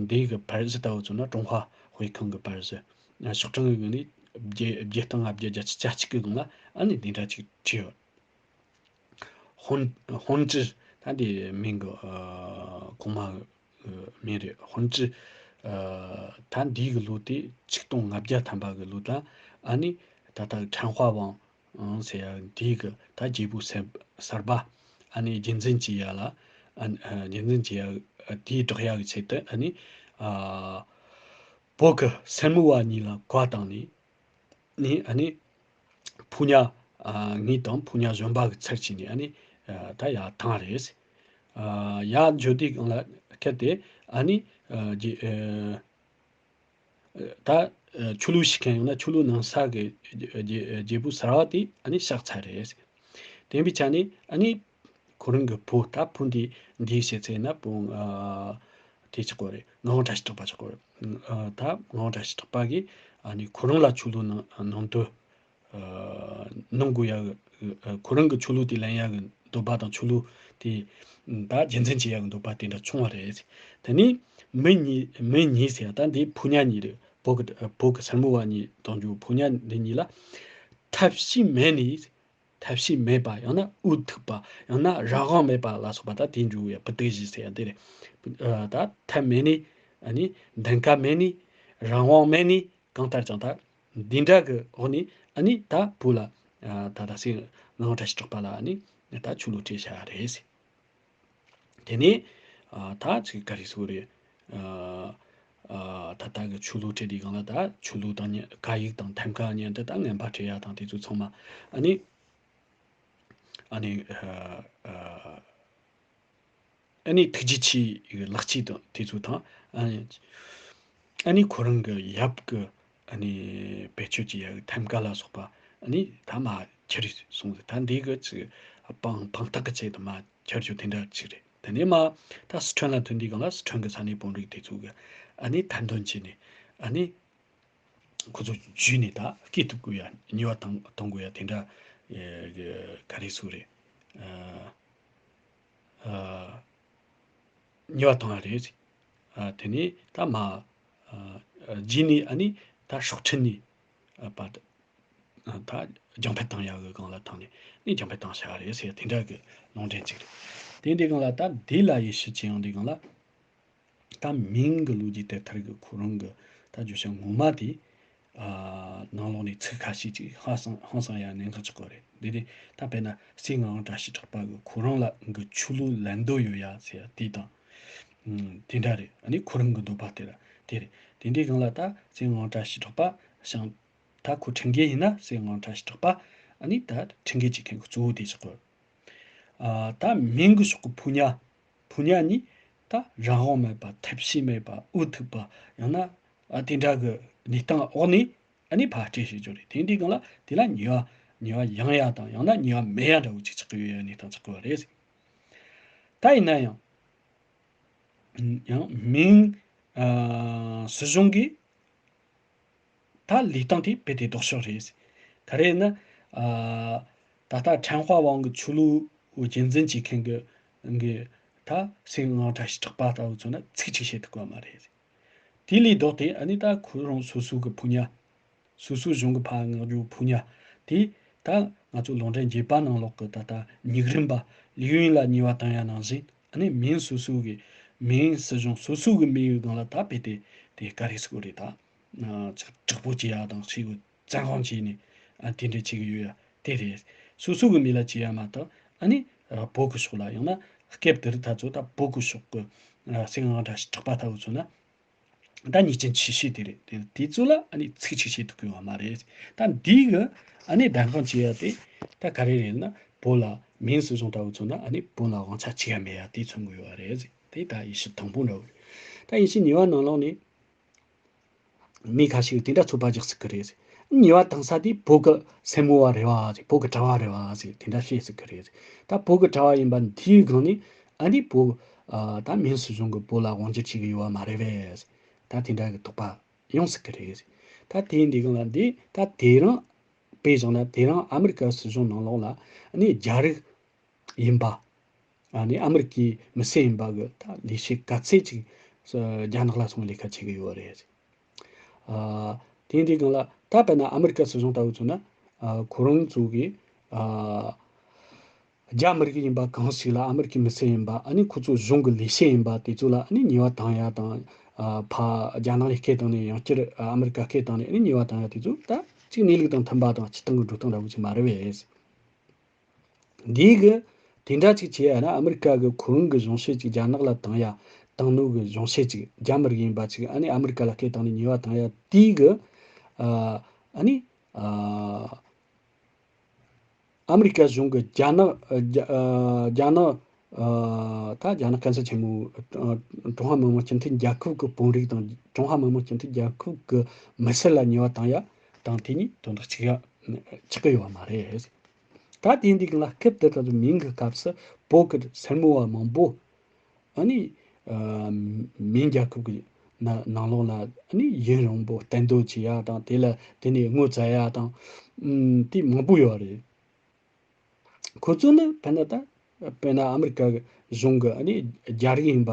འདིའི་གི་པར་གཞི་ལྟ་བུ་བཙུགས་ན་ཀྲུང་ཧྭ་དཔེ་ཁང་གི་པར་གཞི། ཨ་ཤོག་གྲངས་ཀྱི་ནི་བརྒྱད་བརྒྱད་སྟོང་ལྔ་བརྒྱ་བརྒྱད་ཅུ་གྱ་གཅིག་གི་སྒང་ལ་ཨ་ནི་འདི་འདྲ་ཅིག་བྲིས་ཡོད། 弘治། 弘治། ད་འདི་མིང་གི་ཨ་གོང་མ་གི་མིང་རེད། 弘治། ཨ་ད་འདི་གི་ལོ་དེ་ཆིག་སྟོང་ལྔ་བརྒྱ་ཐམ་པ་གི་ལོ་དང་ཨ་ནི་ད་ལྟ་ཁྲན་ཧྭ་ཝང་ཨང་ཟེར་ཡ་འདི་གི་ད་རྒྱལ་པོ་གསར་གསར་པ་ཨ་ནི་རྒྱུན་འཛིན་བྱེད་ཡ་ལ་ཨ་ཨ་རྒྱུན་འཛིན་བྱེད་ཡ་དེའི་བསྒྲགས་ཡ་གི་ཆེད་དུ་ཨ་ནི་ཨ་བོད་གི་སེར་མོ་བ་གཉིས་ལ་བཀའ་བཏང་ནས། ནི་ཨ་ནི་ཕོ་ཉ་ཨ་ངེད་དང་ཕོ་ཉ་གཞོན་པ་གི་ཚར་གཅིག་ནི་ཨ་ནི་ཨ་ད་ཡར་བཏང་རེད། ཨ་ཡར་འཇོག་དུས་སྒང་ལ་ཁེལ་ཏེ་ཨ་ནི་ཨ་རྗེ་ཨ་ད་ཨ་ཆོས་ལུགས་ཤིག་མཁན་ཡོང་ན་ཆོས་ལུགས་ནང་ས་གི་རྒྱལ་རྒྱལ་པོ་གསར་བ་དེ་ཨ་ནི་གཤེགས་ཚར་རེད། དེ་ཡིན་པའི་ཆ་ནས་ཨ་ནི་ཁོ་རང་གི་བུ་ད་བུ་འདི་འདིའི་བཤད་ཚེ་ན་བུ་ཨ་དེ་ཆགས་གོ་རེད། ངག་དབང་བཀྲ་ཤིས་གྲགས་པ་ཆགས་གོ་རེད། ཨ་ད་ངག་དབང་བཀྲ་ཤིས་གྲགས་པ་གིས་ཨ་ནི་ཁོ་རང་ལ་ཆོས་ལུགས་ནང་ནང་དོན་ཨ་གནང་དགོས་ཡ་གི་ཨ་ཁོ་རང་གི་ཆོས་ལུགས་དེ་ལེན་ཡ་གི་འདོད་པ་དང་ཆོས་ལུགས་དེ་ད་རྒྱུན་འཛིན་བྱེད་ཡ་གི་འདོད་པ་དེ་འདྲ་བྱུང་བ་རེད། དེ་ནས་མི་གཉིས་མི་གཉིས་ཟེར་ཡ་ད་འདི་ཕོ་ཉ་གཉིས་རེད། བོད་གི་བོད་གི་སེར་མོ་བ་གཉིས་དང་རྒྱུ་ཕོ་ཉ་འདི་གཉིས་ལ་ཐབས་ཤེས་མེད་ནས། ཐབས་ཤེས་མེད་པ། ཡང་ན་འུ་ཐུག་པ། ཡང་ན་རང་དབང་མེད་པ་ལ་སོགས་པ་ད་དེ་འཇུག་ཡ་བུ་ཏིག་བཞི་ཟེར་ཡ་འདི་རེད། ཨ་ད་ཐབས་མེད་ནི། ཨ་ནི་མདུན་ཁ་མེད་ནི། རང་དབང་མེད་ནི། གང་ལྟར་ཀྱང་ད་འདི་འདྲ་གི་འོག་ནས་ཨ་ནི་ད་བུ་ལ་ཨ་ད་ད་སེ་ངག་དབང་བཀྲ་ཤིས་གྲགས་པ་ལ་ཨ་ནི་ད་ཆོས་ལུགས་སྤྲད་བཞག་རེད་ཟེར། དེ་ནས་ཨ་ད་ཅིག་ག་རེ་ཟེར་དགོས་རེད། ཨ་ཨ་ད་ལྟ་གི་ཆོས་ལུགས་སྤྲད་དུས་སྒང་ལ་ད་ཆོས་ལུགས་དང་མཉམ་བཀའ་ཡིག་དང་ཐམ་ཀ་མཉམ་དུ་ད་རྔན་པ་སྤྲད་ཡ་དང་དེ་ཚོ་ཚང་མ་ཨ་ནི་ཨ་ནི་ཨ་ཨ་ ཨ་ནི་ཐུགས་རྗེ་ཆེ་ཡི་ལག་ཆས་དང་དེ་ཚོ་དང་། ཨ་ནི་ཨ་ནི་ཁོ་རང་གི་ཡབ་ཀྱི་ཨ་ནི་བེད་སྤྱོད་ཀྱི་ཡ་གི་ཐམ་ག་ལ་སོགས་པ་ཨ་ནི་ད་མར་ཁྱེར་སོང་ཟེར། ད་འདི་གི་ཅིག་དཔང་དཔང་རྟགས་ཀྱི་ཆེད་དུ་མར་ཁྱེར་རྒྱུ་དེ་འདྲ་ཅིག་རེད། དེ་ནས་མར་ད་སི་ཁྲོན་ལ་ཐོན་དུས་སྒང་ལ་སི་ཁྲོན་གྱི་ས་གནས་དཔོན་རིགས་དེ་ཚོ་གི་ཨ་ནི་ཐེར་འདོན་བྱས་ནས་ཨ་ནི་ཁོ་ཚོ་འཇུས་ནས་ད་སྐྱེལ་ཐུབ་དགོས་ཡ། ཉེས་པ་བཏང་གཏོང་དགོས་ཡ་དེ་འདྲ་ཨེ་ག་རེ་ཟེར་དགོས་རེད། ཨ་ཨ་ཉེས་པ་བཏང་ཡ་རེད། ཨ་དེ་ནས་ད་མར་ཨ་རྗེས་ནས་ཨ་ནི་ད་སྲོག་ཁྲིམས་ནས་ཨ་པ་ད་རྒྱང་འཕེན་བཏང་ཡ་གི་སྒང་ལ་བཏང་ནས་ནི་རྒྱང་འཕེན་བཏང་བཞག་རེད་ཟེར་དེ་འདྲ་གི་ལུང་འདྲེན་ཅིག་རེད། དེ་འདི་སྒང་ལ་ད་འདི་ལ་ཡིད་ཆེས་བྱེད་ཡོང་དུས་སྒང་ལ། ད་མིང་གི་ལོ་རྒྱུས་དེབ་ཐེར་གི་ཁོ་རང་གི་ད་བརྗོད་བྱ་ངོ་མ་དེ་ཨ་ནང་ལོགས་ནས་ཚིག་ཁ་ཤས་ཅིག་ཧང་སང་ཧང་སང་ཡ་གནད་འགག་ཆགས་ཀྱི་རེད། འདི་དེ་ད་དཔེར་ན་སྲས་ངག་དབང་བཀྲ་ཤིས་གྲགས་པ་གི་ཁོ་རང་ལ་གི་ཆོས་ལུགས་ལད་ཟློས་ཡོད་ཡ་ཟེར་ཡ་དེ་དང་། ཨུམ་དེ་འདྲ་རེད། ཨ་ནི་ཁོ་རང་གི་འདོད་པ་དེ་ར་དེ་རེད། དེ་འདྲའི་སྒང་ལ་ད་སྲས་ངག་དབང་བཀྲ་ཤིས་གྲགས་པ་ཞང་ད་ཁོ་ཁྲིམས་འགལ་ཡིན་ན་སྲས་ངག་དབང་བཀྲ་ཤིས་གྲགས་པ་ཨ་ནི་ད་ཁྲིམས་འགལ་བྱེད་མཁན་གི་གཙོ་བོ་དེ་ཆགས་ཀྱི་རེད། ཨ་ད་མིང་གི་ཕྱོགས་ཀྱི་ཕོ་ཉ། ཕོ་ཉ་ནི་ད་རང་དབང་མེད་པ། ཐབས་ཤེས་མེད་པ། འུ་ཐུག་པ། ཡང་ན་ཨ་དེ་འདྲ་གི་གནས་སྟངས་འོག་ནས་ཨ་ནི་ཕར་སྤྲད་བྱེད་རྒྱུ་རེད། དེ་འདྲའི་སྒང་ལ་དེ་ལ་ཉེས་པ་ཉེས་པ་ཡང་ཡ་དང་ཡང་ན་ཉེས་པ་མེད་ཡ་འདྲ་བོ་ཅིག་ཆགས་ཀྱི་ཡོད་ཡ་གནས་སྟངས་ཆགས་ཀྱི་ཡོད་རེད། ད་ཡིན་ན་ཡང་། ཡང་མིང་ཨ་སྲིད་གཞུང་གིས་ད་ལས་སྟངས་དེ་རྦད་དེ་ལྡོག་ཕྱོགས་རེད། ག་རེ་ཡིན་ན་ཨ་ད་ལྟ་ཁྲན་ཧྭ་ཝང་གི་ཆོས་ལུགས་རྒྱུན་འཛིན་བྱེད་མཁན་གྱི་གི་ད་སྲས་ངག་དབང་བཀྲ་ཤིས་གྲགས་པ་ལྟ་བུ་ཚོ་ན་ཚིག་གཅིག་བཤད་ཐུབ་ཀྱི་ཡོད་མ་རེད། དེ་ལས་ལྡོག་སྟེ་ཨ་ནི་ད་ཁོ་རང་སོ་སོ་གི་ཕོ་ཉ། སོ་སོའི་གཞུང་གི་ཕར་མངགས་རྒྱུ་ཕོ་ཉ་དེ་ད་ང་ཚོ་ལུང་འདྲེན་རྒྱས་པ་ནང་ལོགས་ཀྱི་ད་ལྟ་ཉུག་རུམ་པ་ལིའུ་ཡིན་ལ་ཉེས་པ་བཏང་ཡ་ནང་བཞིན། ཨ་ནི་མིང་སོ་སོ་གི་མིང་སྲིད་གཞུང་སོ་སོ་གི་མིང་ཡོད་སྒང་ལ་ད་རྦད་དེ་དེ་ག་རེ་ཟེར་དགོས་རེད། ད་ཅིག་དྲག་པོ་བྱེད་ཡ་དང་ཞེ་གི་བཙན་དབང་བྱས་ནས་ཨ་དེ་འདྲ་བྱེད་གི་ཡོད་ཡ་དེ་རེད། སོ་སོ་གི་མིང་ལ་བྱེད་ཡ་མ་གཏོགས་ཨ་ནི་བོད་གི་ཕྱོགས་ལ། ཡང་ན་སྐབས་དེར་ད་ཚོ་ད་བོད་གི་ཕྱོགས་གི་སྲས་ངག་དབང་བཀྲ་ཤིས་གྲགས་པ་ལྟ་བུ་ཚོ་ན། ད་ཉེས་ཅན་ཆེ་ཤོས་དེ་རེད། དེ་དེ་ཚོ་ལ་ཨ་ནི་ཚིག་གཅིག་བཤད་ཐུབ་ཀྱི་ཡོད་མ་རེད། ད་འདི་གི་ཨ་ནི་བདེན་དཔང་བྱེད་ཡ་དེ་ད་ག་རེ་རེད་ན། བོད་ལ་མིང་སྲིད་གཞུང་ལྟ་བུ་མཚོན་ན་ཨ་ནི་བོད་ལ་དབང་ཆ་ཅི་ཡང་མེད་ཡ་དེ་མཚོན་གྱི་ཡོད་རེད། དེ་ད་ཡེ་ཤུ་དང་པོ་འདྲ་བོ་རེད། ད་ཡེ་ཤུ་ཉེ་བ་ནང་ལོགས་ནས་མི་ཁ་ཤས་ཀྱིས་དེ་འདྲ་ཚོད་དཔག་རྒྱག་སྲིད་ཀྱི་རེད། ཉེས་པ་བཏང་ས་དེ་བོད་ཀྱི་སེར་མོ་བ་རེད་བ་ཟེར། བོད་ཀྱི་གྲྭ་བ་རེད་བ་ཟེར་དེ་འདྲ་བཤད་སྲིད་ཀྱི་རེད། ད་བོད་ཀྱི་གྲྭ་བ་ཡིན་པ་འདིའི་སྒང་ནས་ཨ་ནི་བོད་ཨ་ད་མིང་སྲིད་གཞུང་གིས་བོད་ལ་དབང་སྒྱུར་བྱེད་ཀྱི་ཡོད་བ་མ་རེད་པས། ད་དེ་འདྲ་གི་དོགས་པ་ཡོང་སྲིད་ཀྱི་རེད། ད་དེ་འདི་སྒང་ལ་འདི་ད་དེ་རིང་དཔེ་བཞག་ན་དེ་རིང་ཨ་མི་རི་ཀ་སྲིད་གཞུང་ནང་ལོགས་ལ་ཨ་ནི་རྒྱ་རིགས་ཡིན་པ། ཨ་ནི་ཨ་མི་རི་ཀའི་མི་སེར་ཡིན་པ་གི་ད་ལས་བྱེད་ག་ཚད་ཅིག་རྒྱ་ནག་ལ་སོང་ལས་ཀ་བྱེད་ཀྱི་ཡོད་རེད། ཨ་དེ་འདི་སྒང་ལ་ད་དཔེར་ན་ཨ་མི་རི་ཀ་སྲིད་གཞུང་ལྟ་བུ་མཚོན་ན། ཨ་ཁོ་རང་ཚོ་གི་ཨ་རྒྱ་མི་རིགས་ཡིན་པ་གང་ཞིག་ལ་ཨ་མི་རི་ཀའི་མི་སེར་ཡིན་པ། ཨ་ནི་ཁོ་ཚོ་གཞུང་གི་ལས་བྱེད་ཡིན་པ་དེ་ཚོ་ལ་ཨ་ནི་ཉེས་པ་བཏང་ཡ་དང་། ཨ་ཕ་རྒྱ་ནག་ལ་སྐད་བཏང་ནས་ཡང་བསྐྱར་ཨ་མི་རི་ཀ་སྐད་བཏང་ནས་ཨ་ནི་ཉེས་པ་བཏང་ཡ་དེ་ཚོ་ད་ཅིག་གནས་ལུགས་དང་མཐུན་པ་དང་སྤྱིར་བཏང་གི་འགྲོ་སྟངས་འདྲ་བོ་ཅིག་མ་རེད་པས། འདི་གི་དེ་འདྲ་ཅིག་བྱས་ཡ་ན་ཨ་མི་རི་ཀ་གི་ཁོ་རང་གི་གཞུང་ཞབས་ཅིག་རྒྱ་ནག་ལ་བཏང་ཡ་བཏང་ནོ་གི་གཞུང་ཞབས་ཅིག་རྒྱ་མི་རིགས་ཡིན་པ་ཅིག་ཨ་ནི་ཨ་མི་རི་ཀ་ལ་སྐད་བཏང་ནས་ཉེས་པ་བཏང་ཡ་དེ་གི་ཨ་ཨ་ནི་ཨ་ཨ་མི་རི་ཀ་གཞུང་གི་རྒྱ་ནག་ཨ་རྒྱ་ཨ་རྒྱ་ནག་ཨ་ད་རྒྱ་ནག་གན་ས་ཆེན་མོ་ཨ་ཀྲུང་ཧྭ་མི་དམངས་སྤྱི་མཐུན་རྒྱལ་ཁབ་ཀྱི་དཔོན་རིགས་དང་ཀྲུང་ཧྭ་མི་དམངས་སྤྱི་མཐུན་རྒྱལ་ཁབ་ཀྱི་མི་སེར་ལ་ཉེས་པ་བཏང་ཡ་དང་དེ་གཉིས་དོན་དག་གཅིག་ཡ་ཆགས་ཀྱི་ཡོད་པ་མ་རེད། ད་དེ་འདི་གི་ལ་སྐབས་དེ་ད་དུང་མིང་གི་སྐབས་སུ་བོད་ཀྱི་སེར་མོ་བ་མང་པོ་ཨ་ནི་ཨ་མིང་རྒྱལ་ཁབ་ཀྱི་ན་ནང་ལོགས་ལ་ཨ་ནི་ཡུན་རིང་པོ་གཏན་སྡོད་བྱེད་ཡ་དང་དེ་ལ་དེ་ནས་ངོ་ཚ་ཡ་དང་ཨམ་དེ་མང་པོ་ཡོད་རེད། ཁོ་ཚོ་ནི་དཔེར་ན་ད་དཔེར་ན་ཨ་མི་རི་ཀ་གི་གཞུང་གི་ཨ་ནི་རྒྱ་རིགས་ཡིན་པ།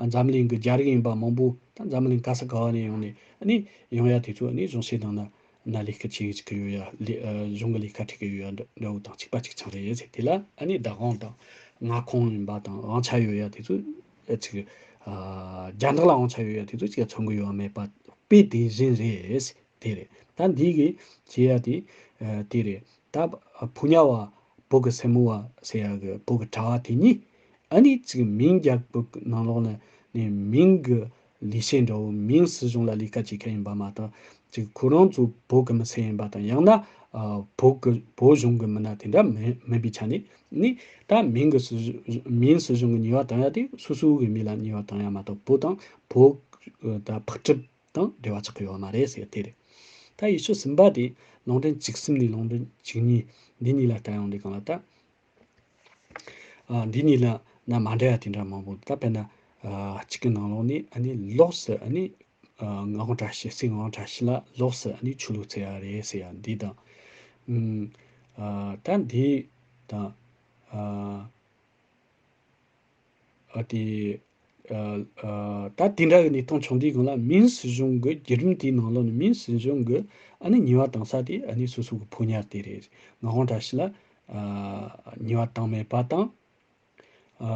འཛམ་གླིང་གི་རྒྱ་རིགས་ཡིན་པ་མང་པོ་ད་འཛམ་གླིང་ག་ས་ག་བ་ནས་ཡོང་ནས་ཨ་ནི་ཡོང་ཡ་དེ་ཚོ་ཨ་ནི་གཞུང་ཞབས་ནང་ན་ན་ལས་ཀ་བྱེད་ཀྱི་ཡོད་ཡ། ལས་ཨ་གཞུང་གི་ལས་ཀ་ཁྲིད་ཀྱི་ཡོད་ཡ་འདྲ་འདྲ་བོ་དང་གཅིག་པ་གཅིག་རྐྱང་རེད་ཟེར། དེ་ལ་ཨ་ནི་བདག་དབང་དང་མངའ་ཁོངས་ཡིན་པ་དང་དབང་ཆ་ཡོད་ཡ་དེ་ཚོ་ཨ་ཅིག་ཨ་རྒྱ་ནག་ལ་དབང་ཆ་ཡོད་ཡ་དེ་ཚོ་ཅིག་མཚོན་གྱི་ཡོད་མེད་པ་དཔེ་དེ་བཞིན་རེད། དེ་རེད། ད་འདི་གི་བྱེད་ཡ་དེ་ཨ་དེ་རེད། ད་ཕོ་ཉ་བ་བོད་ཀྱི་སེར་མོ་བ་ཟེར་ཡ་གི་བོད་ཀྱི་གྲྭ་བ་དེ་གཉིས་ཨ་ནི་ཅིག་མིང་རྒྱལ་ཁབ་ནང་ལོགས་ནས་ནས་མིང་གི་ལས་བྱེད་འདྲ་བོ། མིང་སྲིད་གཞུང་ལ་ལས་ཀ་བྱེད་མཁན་ཡིན་པ་མ་གཏོགས་ཅིག་ཁོ་རང་ཚོ་བོད་ཀྱི་མི་སེར་ཡིན་པ་དང་ཡང་ན་ ཨ་བོད་གི་བོད་གཞུང་གི་མི་སྣ་དེ་འདྲ་མིན་མིན་པའི་ཆ་ནས་ནི། ད་མིན་གི་སྲིད་གཞུང་མིན་སྲིད་གཞུང་གི་ཉེས་པ་དང་ཡ་དེ་སོ་སོ་གི་མི་ལ་ཉེས་པ་དང་ཡ་མ་གཏོགས། བོད་དང་བོད་ད་ཕག་གྲུ་དང་འབྲེལ་བ་ཆགས་ཀྱི་ཡོད་མ་རེད་ཟེར་དེ་རེད། ད་ཡེ་ཤུ་གསུམ་པ་དེ་ལུང་འདྲེན་བཅུ་གསུམ་ནས་ལུང་འདྲེན་བཅུ་གཉིས་འདི་གཉིས་ལ་ལྟ་ཡོང་དུས་སྒང་ལ། ད་ཨ་འདི་གཉིས་ལ་ན་མ་འདྲ་ཡ་དེ་འདྲ་མང་པོ། ད་དཔེར་ན་ཨ་གཅིག་གི་ནང་ལོགས་ནས་ཨ་ནི་ལོགས་སུ་ཨ་ནི་ཨ་ངག་དབང་བཀྲ་ཤིས། སྲས་ངག་དབང་བཀྲ་ཤིས་ལ་ལོགས་སུ་ཨ་ནི་ཆོས་ལུགས་བཙལ་ཡ་རེད་ཟེར་ཡ་འདི་དང་། ཨུམ། ཨ་ད་འདི་དང་། ཨ་ཨ་དེ་ཨ་ཨ་ད་དེ་འདྲ་གི་གནས་སྟངས་བྱུང་དུས་སྒང་ལ་མིན་སྲིད་གཞུང་གི་བརྒྱུད་རིམ་དེའི་ནང་ལོགས་ནས་མིན་སྲིད་གཞུང་གི་ཨ་ནི་ཉེས་པ་བཏང་ས་དེ་ཨ་ནི་སོ་སོ་གི་ཕོ་ཉ་དེ་རེད། ངག་དབང་བཀྲ་ཤིས་ལ་ཨ་ཉེས་པ་བཏང་མེད་པ་དང་། ཨ་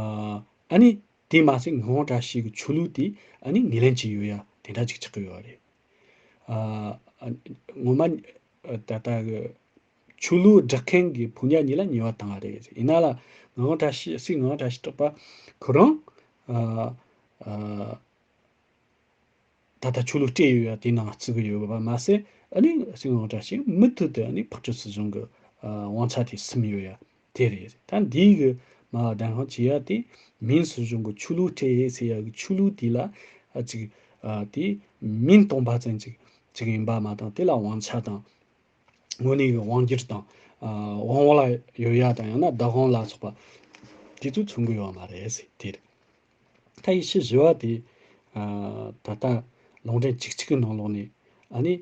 ཨ་ནི་དེ་མ་ཟད་ངག་དབང་བཀྲ་ཤིས་ཀྱི་ཆོས་ལུགས་དེ་ཨ་ནི་ངོས་ལེན་བྱས་ཡོད་ཡ་དེ་འདྲ་ཅིག་ཆགས་ཀྱི་ཡོད་རེད། ཨ་ཨ་ངོ་མ་ཨ་ད་ལྟ་གི་ཆོས་ལུགས་སྒྲིག་མཁན་གྱི་ཕོ་ཉ་གཉིས་ལ་ཉེས་པ་བཏང་བ་རེད། ཡིན་ན་ལ་ངག་དབང་བཀྲ་ཤིས། སྲས་ངག་དབང་བཀྲ་ཤིས་གྲགས་པ་ཁོ་རང་ཨ་ཨ་ད་ལྟ་ཆོས་ལུགས་སྤྲད་ཡོད་ཡ་དེའི་ནང་བརྩི་གི་ཡོད་པ་མ་ཟད། ཨ་ནི་སྲས་ངག་དབང་བཀྲ་ཤིས་མུ་མཐུད་དུ་ཨ་ནི་ཕག་གྲུ་སྲིད་གཞུང་གི་ཨ་དབང་ཆ་དེ་ཟིན་ཡོད་ཡ་དེ་རེད། ད་འདིའི་གི་མ་བདེན་དཔང་བྱེད་ཡ་དེ་མིན་སྲིད་གཞུང་གི་ཆོས་ལུགས་སྤྲད་ཡོད་ཟེར་ཡ་གི་ཆོས་ལུགས་དེ་ལ་ཨ་ཅིག་ཨ་དེ་མིན་སྟོང་པ་ཙམ་ཅིག་ཅིག་ཡིན་པ་མ་གཏོགས། དེ་ལ་དབང་ཆ་དང་དངོས་གནས་ཀྱི་དབང་སྒྱུར་དང་། ཨ་དབང་བ་ལ་ཡོད་ཡ་དང་ཡང་ན་བདག་དབང་ལ་སོགས་པ་དེ་ཚོ་མཚོན་གི་ཡོད་མ་རེད་ཟེར་དེ་རེད། ད་ཡེ་ཤུ་བཞི་བ་དེ་ཨ་ད་ལྟ་ལུང་འདྲེན་བཅུ་གཅིག་གི་ནང་ལོགས་ནས་ཨ་ནི་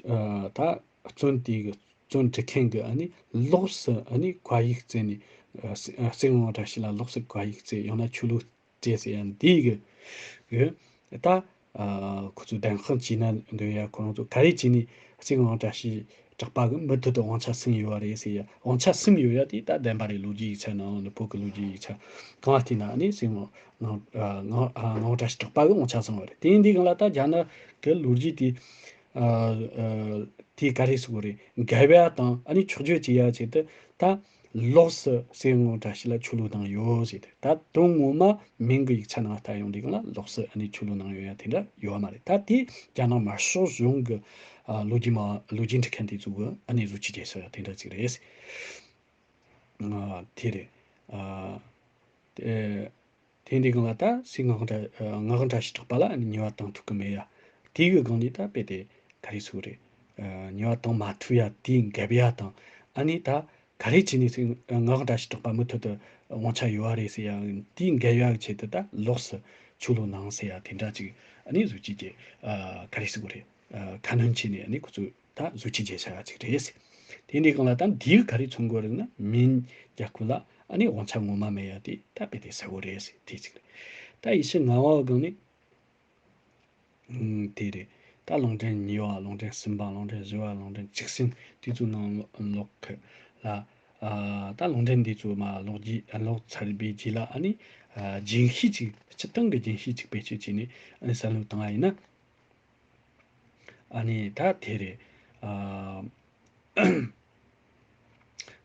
ཨ་ད་བཙོན་དེ་གི་བཙོན་སྒྲིག་མཁན་གི་ཨ་ནི་ལོགས་སུ་ཨ་ནི་བཀའ་ཡིག་བསྩལ་ནས། ཨ་སྲས་ངག་དབང་བཀྲ་ཤིས་ལ་ལོགས་སུ་བཀའ་ཡིག་བསྩལ། ཡང་ན་ཆོས་ལུགས་སྤྲད་ཟེར་ཡ་འདི་གི་གི་ད་ཨ་ཁོ་ཚོས་བདེན་དཔང་བྱས་ན་འདོད་ཡ། ཁོ་རང་ཚོ་ག་རེ་བྱས་ནས་སྲས་ངག་དབང་བཀྲ་ཤིས་གྲགས་པ་གི་མུ་མཐུད་དུ་དབང་ཆ་ཟིན་ཡོད་རེད་ཟེར་ཡ། དབང་ཆ་ཟིན་ཡོད་ཡ་དེ་ད་བདེན་པ་རེད། ལོ་རྒྱུས་ཡིག་ཆ་ནང་ནས་བོད་ཀྱི་ལོ་རྒྱུས་ཡིག་ཆ་གང་ལ་བལྟས་ན་ཨ་ནི་སྲས་ངག་ངག་ཨ་ངག་ཨ་ངག་དབང་བཀྲ་ཤིས་གྲགས་པ་གི་དབང་ཆ་ཟིན་པ་རེད། དེ་ཡིན་དུས་སྒང་ལ་ད་རྒྱ་ནག་གི་ལོ་རྒྱུས་དེ་ཨ་ཨ་དེ་ག་རེ་ཟེར་དགོས་རེད། འགལ་བ་དང་ཨ་ནི་འཁྱོག་བརྗོད་བྱེད་ཡ་ཆེད་དུ་ད། ལོགས་སུ་སྲས་ངག་དབང་བཀྲ་ཤིས་ལ་ཆོས་ལུགས་གནང་ཡོད་ཟེར་ཏེ། ད་དོན་ངོ་མ་མིན་གྱི་ཡིག་ཆ་ནང་ལྟ་ཡོང་དུས་སྒང་ལ་ལོགས་སུ་ཨ་ནི་ཆོས་ལུགས་གནང་ཡོད་ཡ་དེ་འདྲ་ཡོད་མ་རེད། ད་དེ་རྒྱ་ནག་དམར་ཤོག་གཞུང་གི་ཨ་ལོ་རྒྱུས་མ་ལོ་རྒྱུས་འབྲི་མཁན་དེ་ཚོ་གི་ཨ་ནི་བཟོ་བཅོས་བྱས་ས་ཡ་དེ་འདྲ་ཅིག་རེད། ཨ་དེ་རེད། ཨ་དེ། དེ་འདི་གང་ལ་ད་སྲས་ངག་དབང་བཀྲ་ངག་དབང་བཀྲ་ཤིས་གྲགས་པ་ལ་ཉེས་པ་བཏང་ཐུབ་ཀྱི་མེད་ཡ། དེ་གི་སྒང་ནས་ད་དཔེ་དེ་ག་རེ་ཟེར་རེད། ཉེས་པ་བཏང་མ་ཐུབ་ཡ་དེའི་འགལ་བ་ཡ་དང་། ཨ་ནི་ད་ག་རེ་བྱས་ནས་སྲས་ངག་དབང་བཀྲ་ཤིས་གྲགས་པ་མུ་མཐུད་དུ་དབང་ཆ་ཡོད་བ་རེད་ཟེར་ཡ། དེའི་འགལ་བ་གི་ཆེད་དུ་ད་ལོགས་སུ་ཆོས་ལུགས་གནང་ཟེར་ཡ་དེ་འདྲ་ཅིག་ཨ་ནི་བཟོ་བཅོས་ཀྱི་ག་རེ་ཟེར་རེད། ཁ་སྣོན་བྱས་ནས་ཨ་ནི་ཁོ་ཚོས། ད་བཟོ་བཅོས་བྱས་བཞག་ཡ་ཅིག་རེད། དེ་འདྲའི་སྒང་ལ་ད་འདིའི་ག་རེ་མཚོན་གྱི་རེད་ན། མིན་རྒྱལ་ཁབ་ལ་ཨ་ནི་དབང་ཆ་ངོ་མ་མེད་ཡ་དེ་ད་དཔེ་དེ་གསལ་བོ་རེད་ཟེར་དེ་ཅིག་རེད། ད་ཡེ་ཤུ་ལྔ་བ་སྒང་ནས་ཨུམ་དེ་རེད། ད་ལུང་འདྲེན་གཉིས་པ། ལུང་འདྲེན་གསུམ་པ། ལུང་འདྲེན་བཞི་བ། ལུང་འདྲེན་བཅུ་གསུམ་དེ་ཚོའི་ནང་ལོགས་ལ། ཨ་ད་ལུང་འདྲེན་འདི་ཚོ་མ་ཀློག་རྒྱུ་ཀློག་ཚར་བའི་རྗེས་ལ་ཨ་ནི་ཨ་རྒྱུན་ཤེས་ཅིག་སྤྱིར་བཏང་གི་རྒྱུན་ཤེས་ཅིག་བེད་སྤྱོད་བྱས་ནས་ཨ་ནི་བསམ་བློ་བཏང་བ་ཡིན་ན། ཨ་ནི་ད་དེ་རེད། ཨ་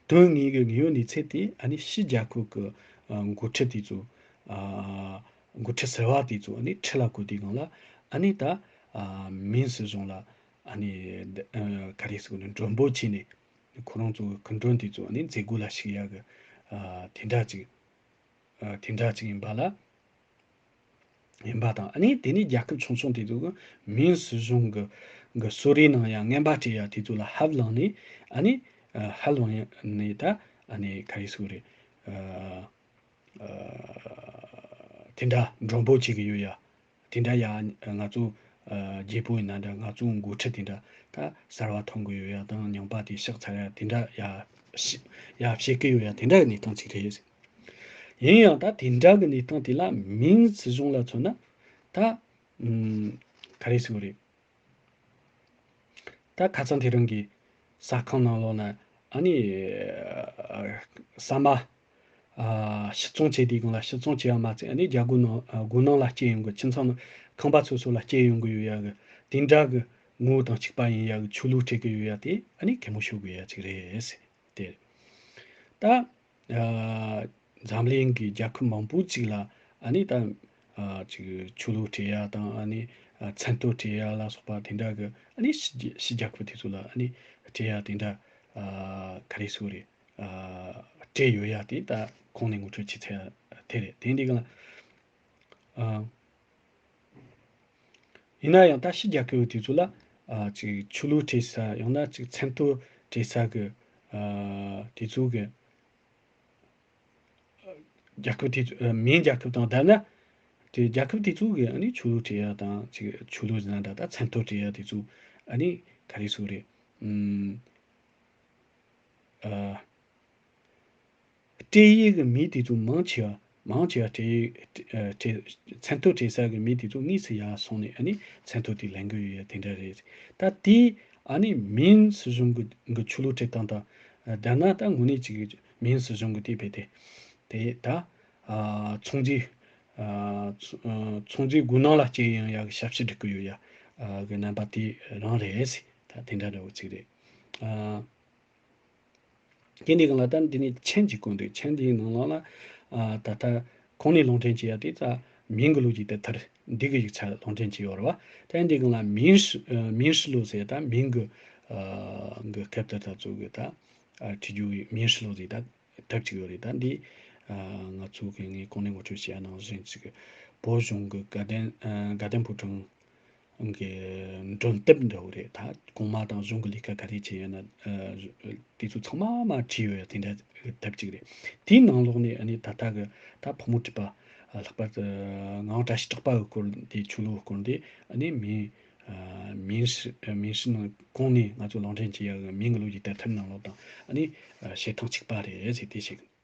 དོན་དངོས་ཀྱི་དངོས་ཡོད་གནས་ཚུལ་དེ་ཨ་ནི་ཕྱི་རྒྱལ་ཁབ་ཀྱི་ཨ་འགོ་ཁྲིད་དེ་ཚོ། ཨ་འགོ་ཁྲིད་ཟུར་པ་དེ་ཚོ་ཨ་ནི་ཁྲི་ལ་བསྐོས་དུས་སྒང་ལ་ཨ་ནི་ད་ཨ་མིན་སྲིད་གཞུང་ལ་ཨ་ནི་ཨ་ག་རེ་ཟེར་དགོས་ནི། མགྲོན་འབོད་བྱས་ནས་ཁོ་རང་ཚོ་གི་སྐུ་མགྲོན་དེ་ཚོ་ཨ་ནི་མཛད་སྒོ་ལ་ཞུགས་ཡག་གི་ཨ་དེ་འདྲ་ཅིག་ཨ་དེ་འདྲ་ཅིག་ཡིན་པ་ལ། ཡིན་པ་དང་། ཨ་ནི་དེ་ནས་རྒྱལ་ཁབ་ཆུང་ཆུང་དེ་ཚོ་གི་མིན་སྲིད་གཞུང་གི་གི་གསོལ་རས་ནང་ཡང་རྔན་པ་སྤྲད་ཡ་དེ་ཚོ་ལ་ཧབ་ལངས་ནས། ཨ་ནི་ཨ་ཧབ་ལངས་ནས་ད་ཨ་ནི་ག་རེ་ཟེར་རེད། ཨ་ཨ་དེ་འདྲ་མགྲོན་འབོད་བྱེད་ཀྱི་ཡོད་ཡ། དེ་འདྲ་ཡ་ང་ཚོ་ཨ་རྒྱལ་པོ་ཡིན་ན་འདྲ། ང་ཚོ་འགོ་ཁྲིད་དེ་འདྲ་ད་གསར་པ་ཐོན་གི་ཡོད་ཡ་དང་། རྙིང་པ་དེ་གཤེགས་ཚར་ཡ་དེ་འདྲ་ཡ་ཡ་བཤད་ཀྱི་ཡོད་ཡ། དེ་འདྲ་གི་གནས་སྟངས་ཅིག་རེད། ཡིན་ཡང་ད་དེ་འདྲ་གི་གནས་སྟངས་དེ་ལ་མིན་སྲིད་གཞུང་ལ་མཚོན་ན་ད་ཨུམ་ག་རེ་ཟེར་དགོས་རེད། ད་ཁ་སང་དེ་རིང་གི་གསར་ཁང་ནང་ལོགས་ན་ཨ་ནི་ཨ་ཟ་མ་ཨ་ཕྱིར་ཚོང་བྱས་དུས་སྒང་ལ། ཕྱིར་ཚོང་བྱས་པ་མ་ཚད་ཨ་ནི་རྒྱ་སྒོ་ནང་ཨ་སྒོ་ནང་ལ་སྐྱེལ་ཡོང་གི། ཁྱིམ་ཚང་ནང་ཁང་པ་སོ་སོ་ལ་སྐྱེལ་ཡོང་གི་ཡོད་ཡ་གི་དེ་འདྲ་གི་ངོ་བོ་དང་གཅིག་པ་ཡིན་ཡ་གི་ཆོས་ལུགས་སྤྲད་གི་ཡོད་ཡ་དེ་ཨ་ནི་གད་མོ་ཤོར་དགོས་ཡ་ཅིག་རེད་ཟེར། དེ་ད་ཨ་འཛམ་གླིང་གི་རྒྱལ་ཁབ་མང་པོ་ཅིག་ལ་ཨ་ནི་ད་ཨ་ཅིག་ཆོས་ལུགས་སྤྲད་ཡ་དང་། ཨ་ནི་ཨ་མཚན་ཐོ་སྤྲད་ཡ་ལ་སོགས་པ་དེ་འདྲ་གི་ཨ་ནི་ཕྱི་རྒྱལ་ཕྱི་རྒྱལ་ཁབ་དེ་ཚོ་ལ་ཨ་ནི་སྤྲད་ཡ་དེ་འདྲ་ ཨ་ག་རེ་ཟེར་དགོས་རེད། ཨ་སྤྲད་ཡོད་ཡ་དེ་ད་གོང་ནས་ངོ་སྤྲོད་བྱས་ཚར་དེ་རེད། དེ་འདི་གང་ལ། ཨ་ཡིན་ན་ཡང་ད་ཕྱི་རྒྱལ་ཁབ་དེ་ཚོ་ལ་ཨ་ཅིག་ཆོས་ལུགས་སྤྲད་ས་ཡང་ན་ཅིག་མཚན་ཐོ་སྤྲད་ས་གི་ཨ་དེ་ཚོ་གི་རྒྱལ་ཁབ་དེ་ཚོ་ཨ་མིན་རྒྱལ་ཁབ་དང་བསྡུར་ན། དེ་རྒྱལ་ཁབ་དེ་ཚོ་གི་ཨ་ནི་ཆོས་ལུགས་སྤྲད་ཡ་དང་ཅིག་ཆོས་ལུགས་ཟེར་ན་འདྲ། ད་མཚན་ཐོ་སྤྲད་ཡ་དེ་ཚོ་ཨ་ནི་ག་རེ་ཟེར་དགོས་རེད། ཨུམ། ཨ་སྤྲད་ཡས་ཀྱི་མི་དེ་ཚོ་མང་ཆེ་བ་མང་ཆེ་བ་སྤྲད་ཡས་ཨ་སྤྲད་མཚན་ཐོ་སྤྲད་ས་གི་མི་དེ་ཚོ་དངོས་སུ་ཡར་སོང་ནས་ཨ་ནི་མཚན་ཐོ་དེ་ལེན་གི་ཡོད་ཡ་དེ་འདྲ་རེད། ད་དེ་ཨ་ནི་མིན་སྲིད་གཞུང་གི་གི་ཆོས་ལུགས་སྤྲད་སྟངས་དང་བསྡུར་ན་ད་དངོས་གནས་ཅིག་མིན་སྲིད་གཞུང་གི་དེ་བས་དེ་དེ་ད་ཨ་ཚོང་རྫས་ཨ་ཚོང་རྫས་དགོས་སྣང་ལ་སྐྱེ་ཡང་ཡག་གི་ཞབས་ཕྱི་སྒྲུབ་གི་ཡོད་ཡ་གི་རྣམ་པ་དེ་རང་རེད་ཟེར། ད་དེ་འདྲ་འདྲ་བོ་ཅིག་རེད། ཨ། དེ་འདི་གང་ལ་ད་འདི་ནས་མཆན་གཅིག་བཀོད་འདུག་མཆན་འདིའི་ནང་ལོགས་ལ་ཨ་ད་ལྟ་གོང་ནས་ལུང་འདྲེན་བྱས་ཡ་དེ་ད་མིང་གི་ལོ་རྒྱུས་དེབ་ཐེར་འདི་གི་ཡིག་ཆ་ལུང་འདྲེན་བྱས་ཡོད་རེད་བ། ད་འདི་གང་ལ་民事- ཨ་民事ལོ་ཟེར་ད་མིང་གི་ཨ་གི་སྐབས་དེར་ད་ཚོ་གི་ད་ཨ་བྲིས་རྒྱུ་ཡི་民事ལོ་ཟེར་ད་དེབ་ཅིག་ཡོད་རེད། ད་འདི་ཨ་ང་ཚོ་གི་ངས་གོང་ནས་ངོ་སྤྲོད་བྱས་ཡ་ནང་བཞིན་ཅིག་བོད་གཞུང་གི་དགའ་ལྡན་ཨ་དགའ་ལྡན་ཕོ་བྲང་གི་མགྲོན་དེབ་འདྲ་བོ་རེད། ད་གོང་མ་དང་གཞུང་གི་ལས་ཀ་ག་རེ་བྱས་ཡོད་ན་ཨ་དེ་ཚོ་ཚང་མ་མ་བྲིས་ཡོད་ཡ་དེ་འདྲ་དེབ་ཅིག་རེད། དེའི་ནང་ལོགས་ནས་ཨ་ནི་ད་ལྟ་གི་ད་ཕོ་མོ་གྲུ་པ་ཨ་ལྷག་པར་དུ་ངག་དབང་བཀྲ་ཤིས་གྲགས་པ་གི་སྐོར་འདི་ཆོས་ལུགས་སྐོར་འདི་ཨ་ནི་མིན་ཨ་民事- ཨ་民事ནང་གོང་ནས་ང་ཚོ་ལུང་འདྲེན་བྱས་ཡ་གི་མིང་གི་ལོ་རྒྱུས་དེབ་ཐེར་ནང་ལོགས་དང་ཨ་ནི་ཨ་བྱེད་སྟངས་གཅིག་པ་རེད་ཟེར་དེ་བཤད་གི།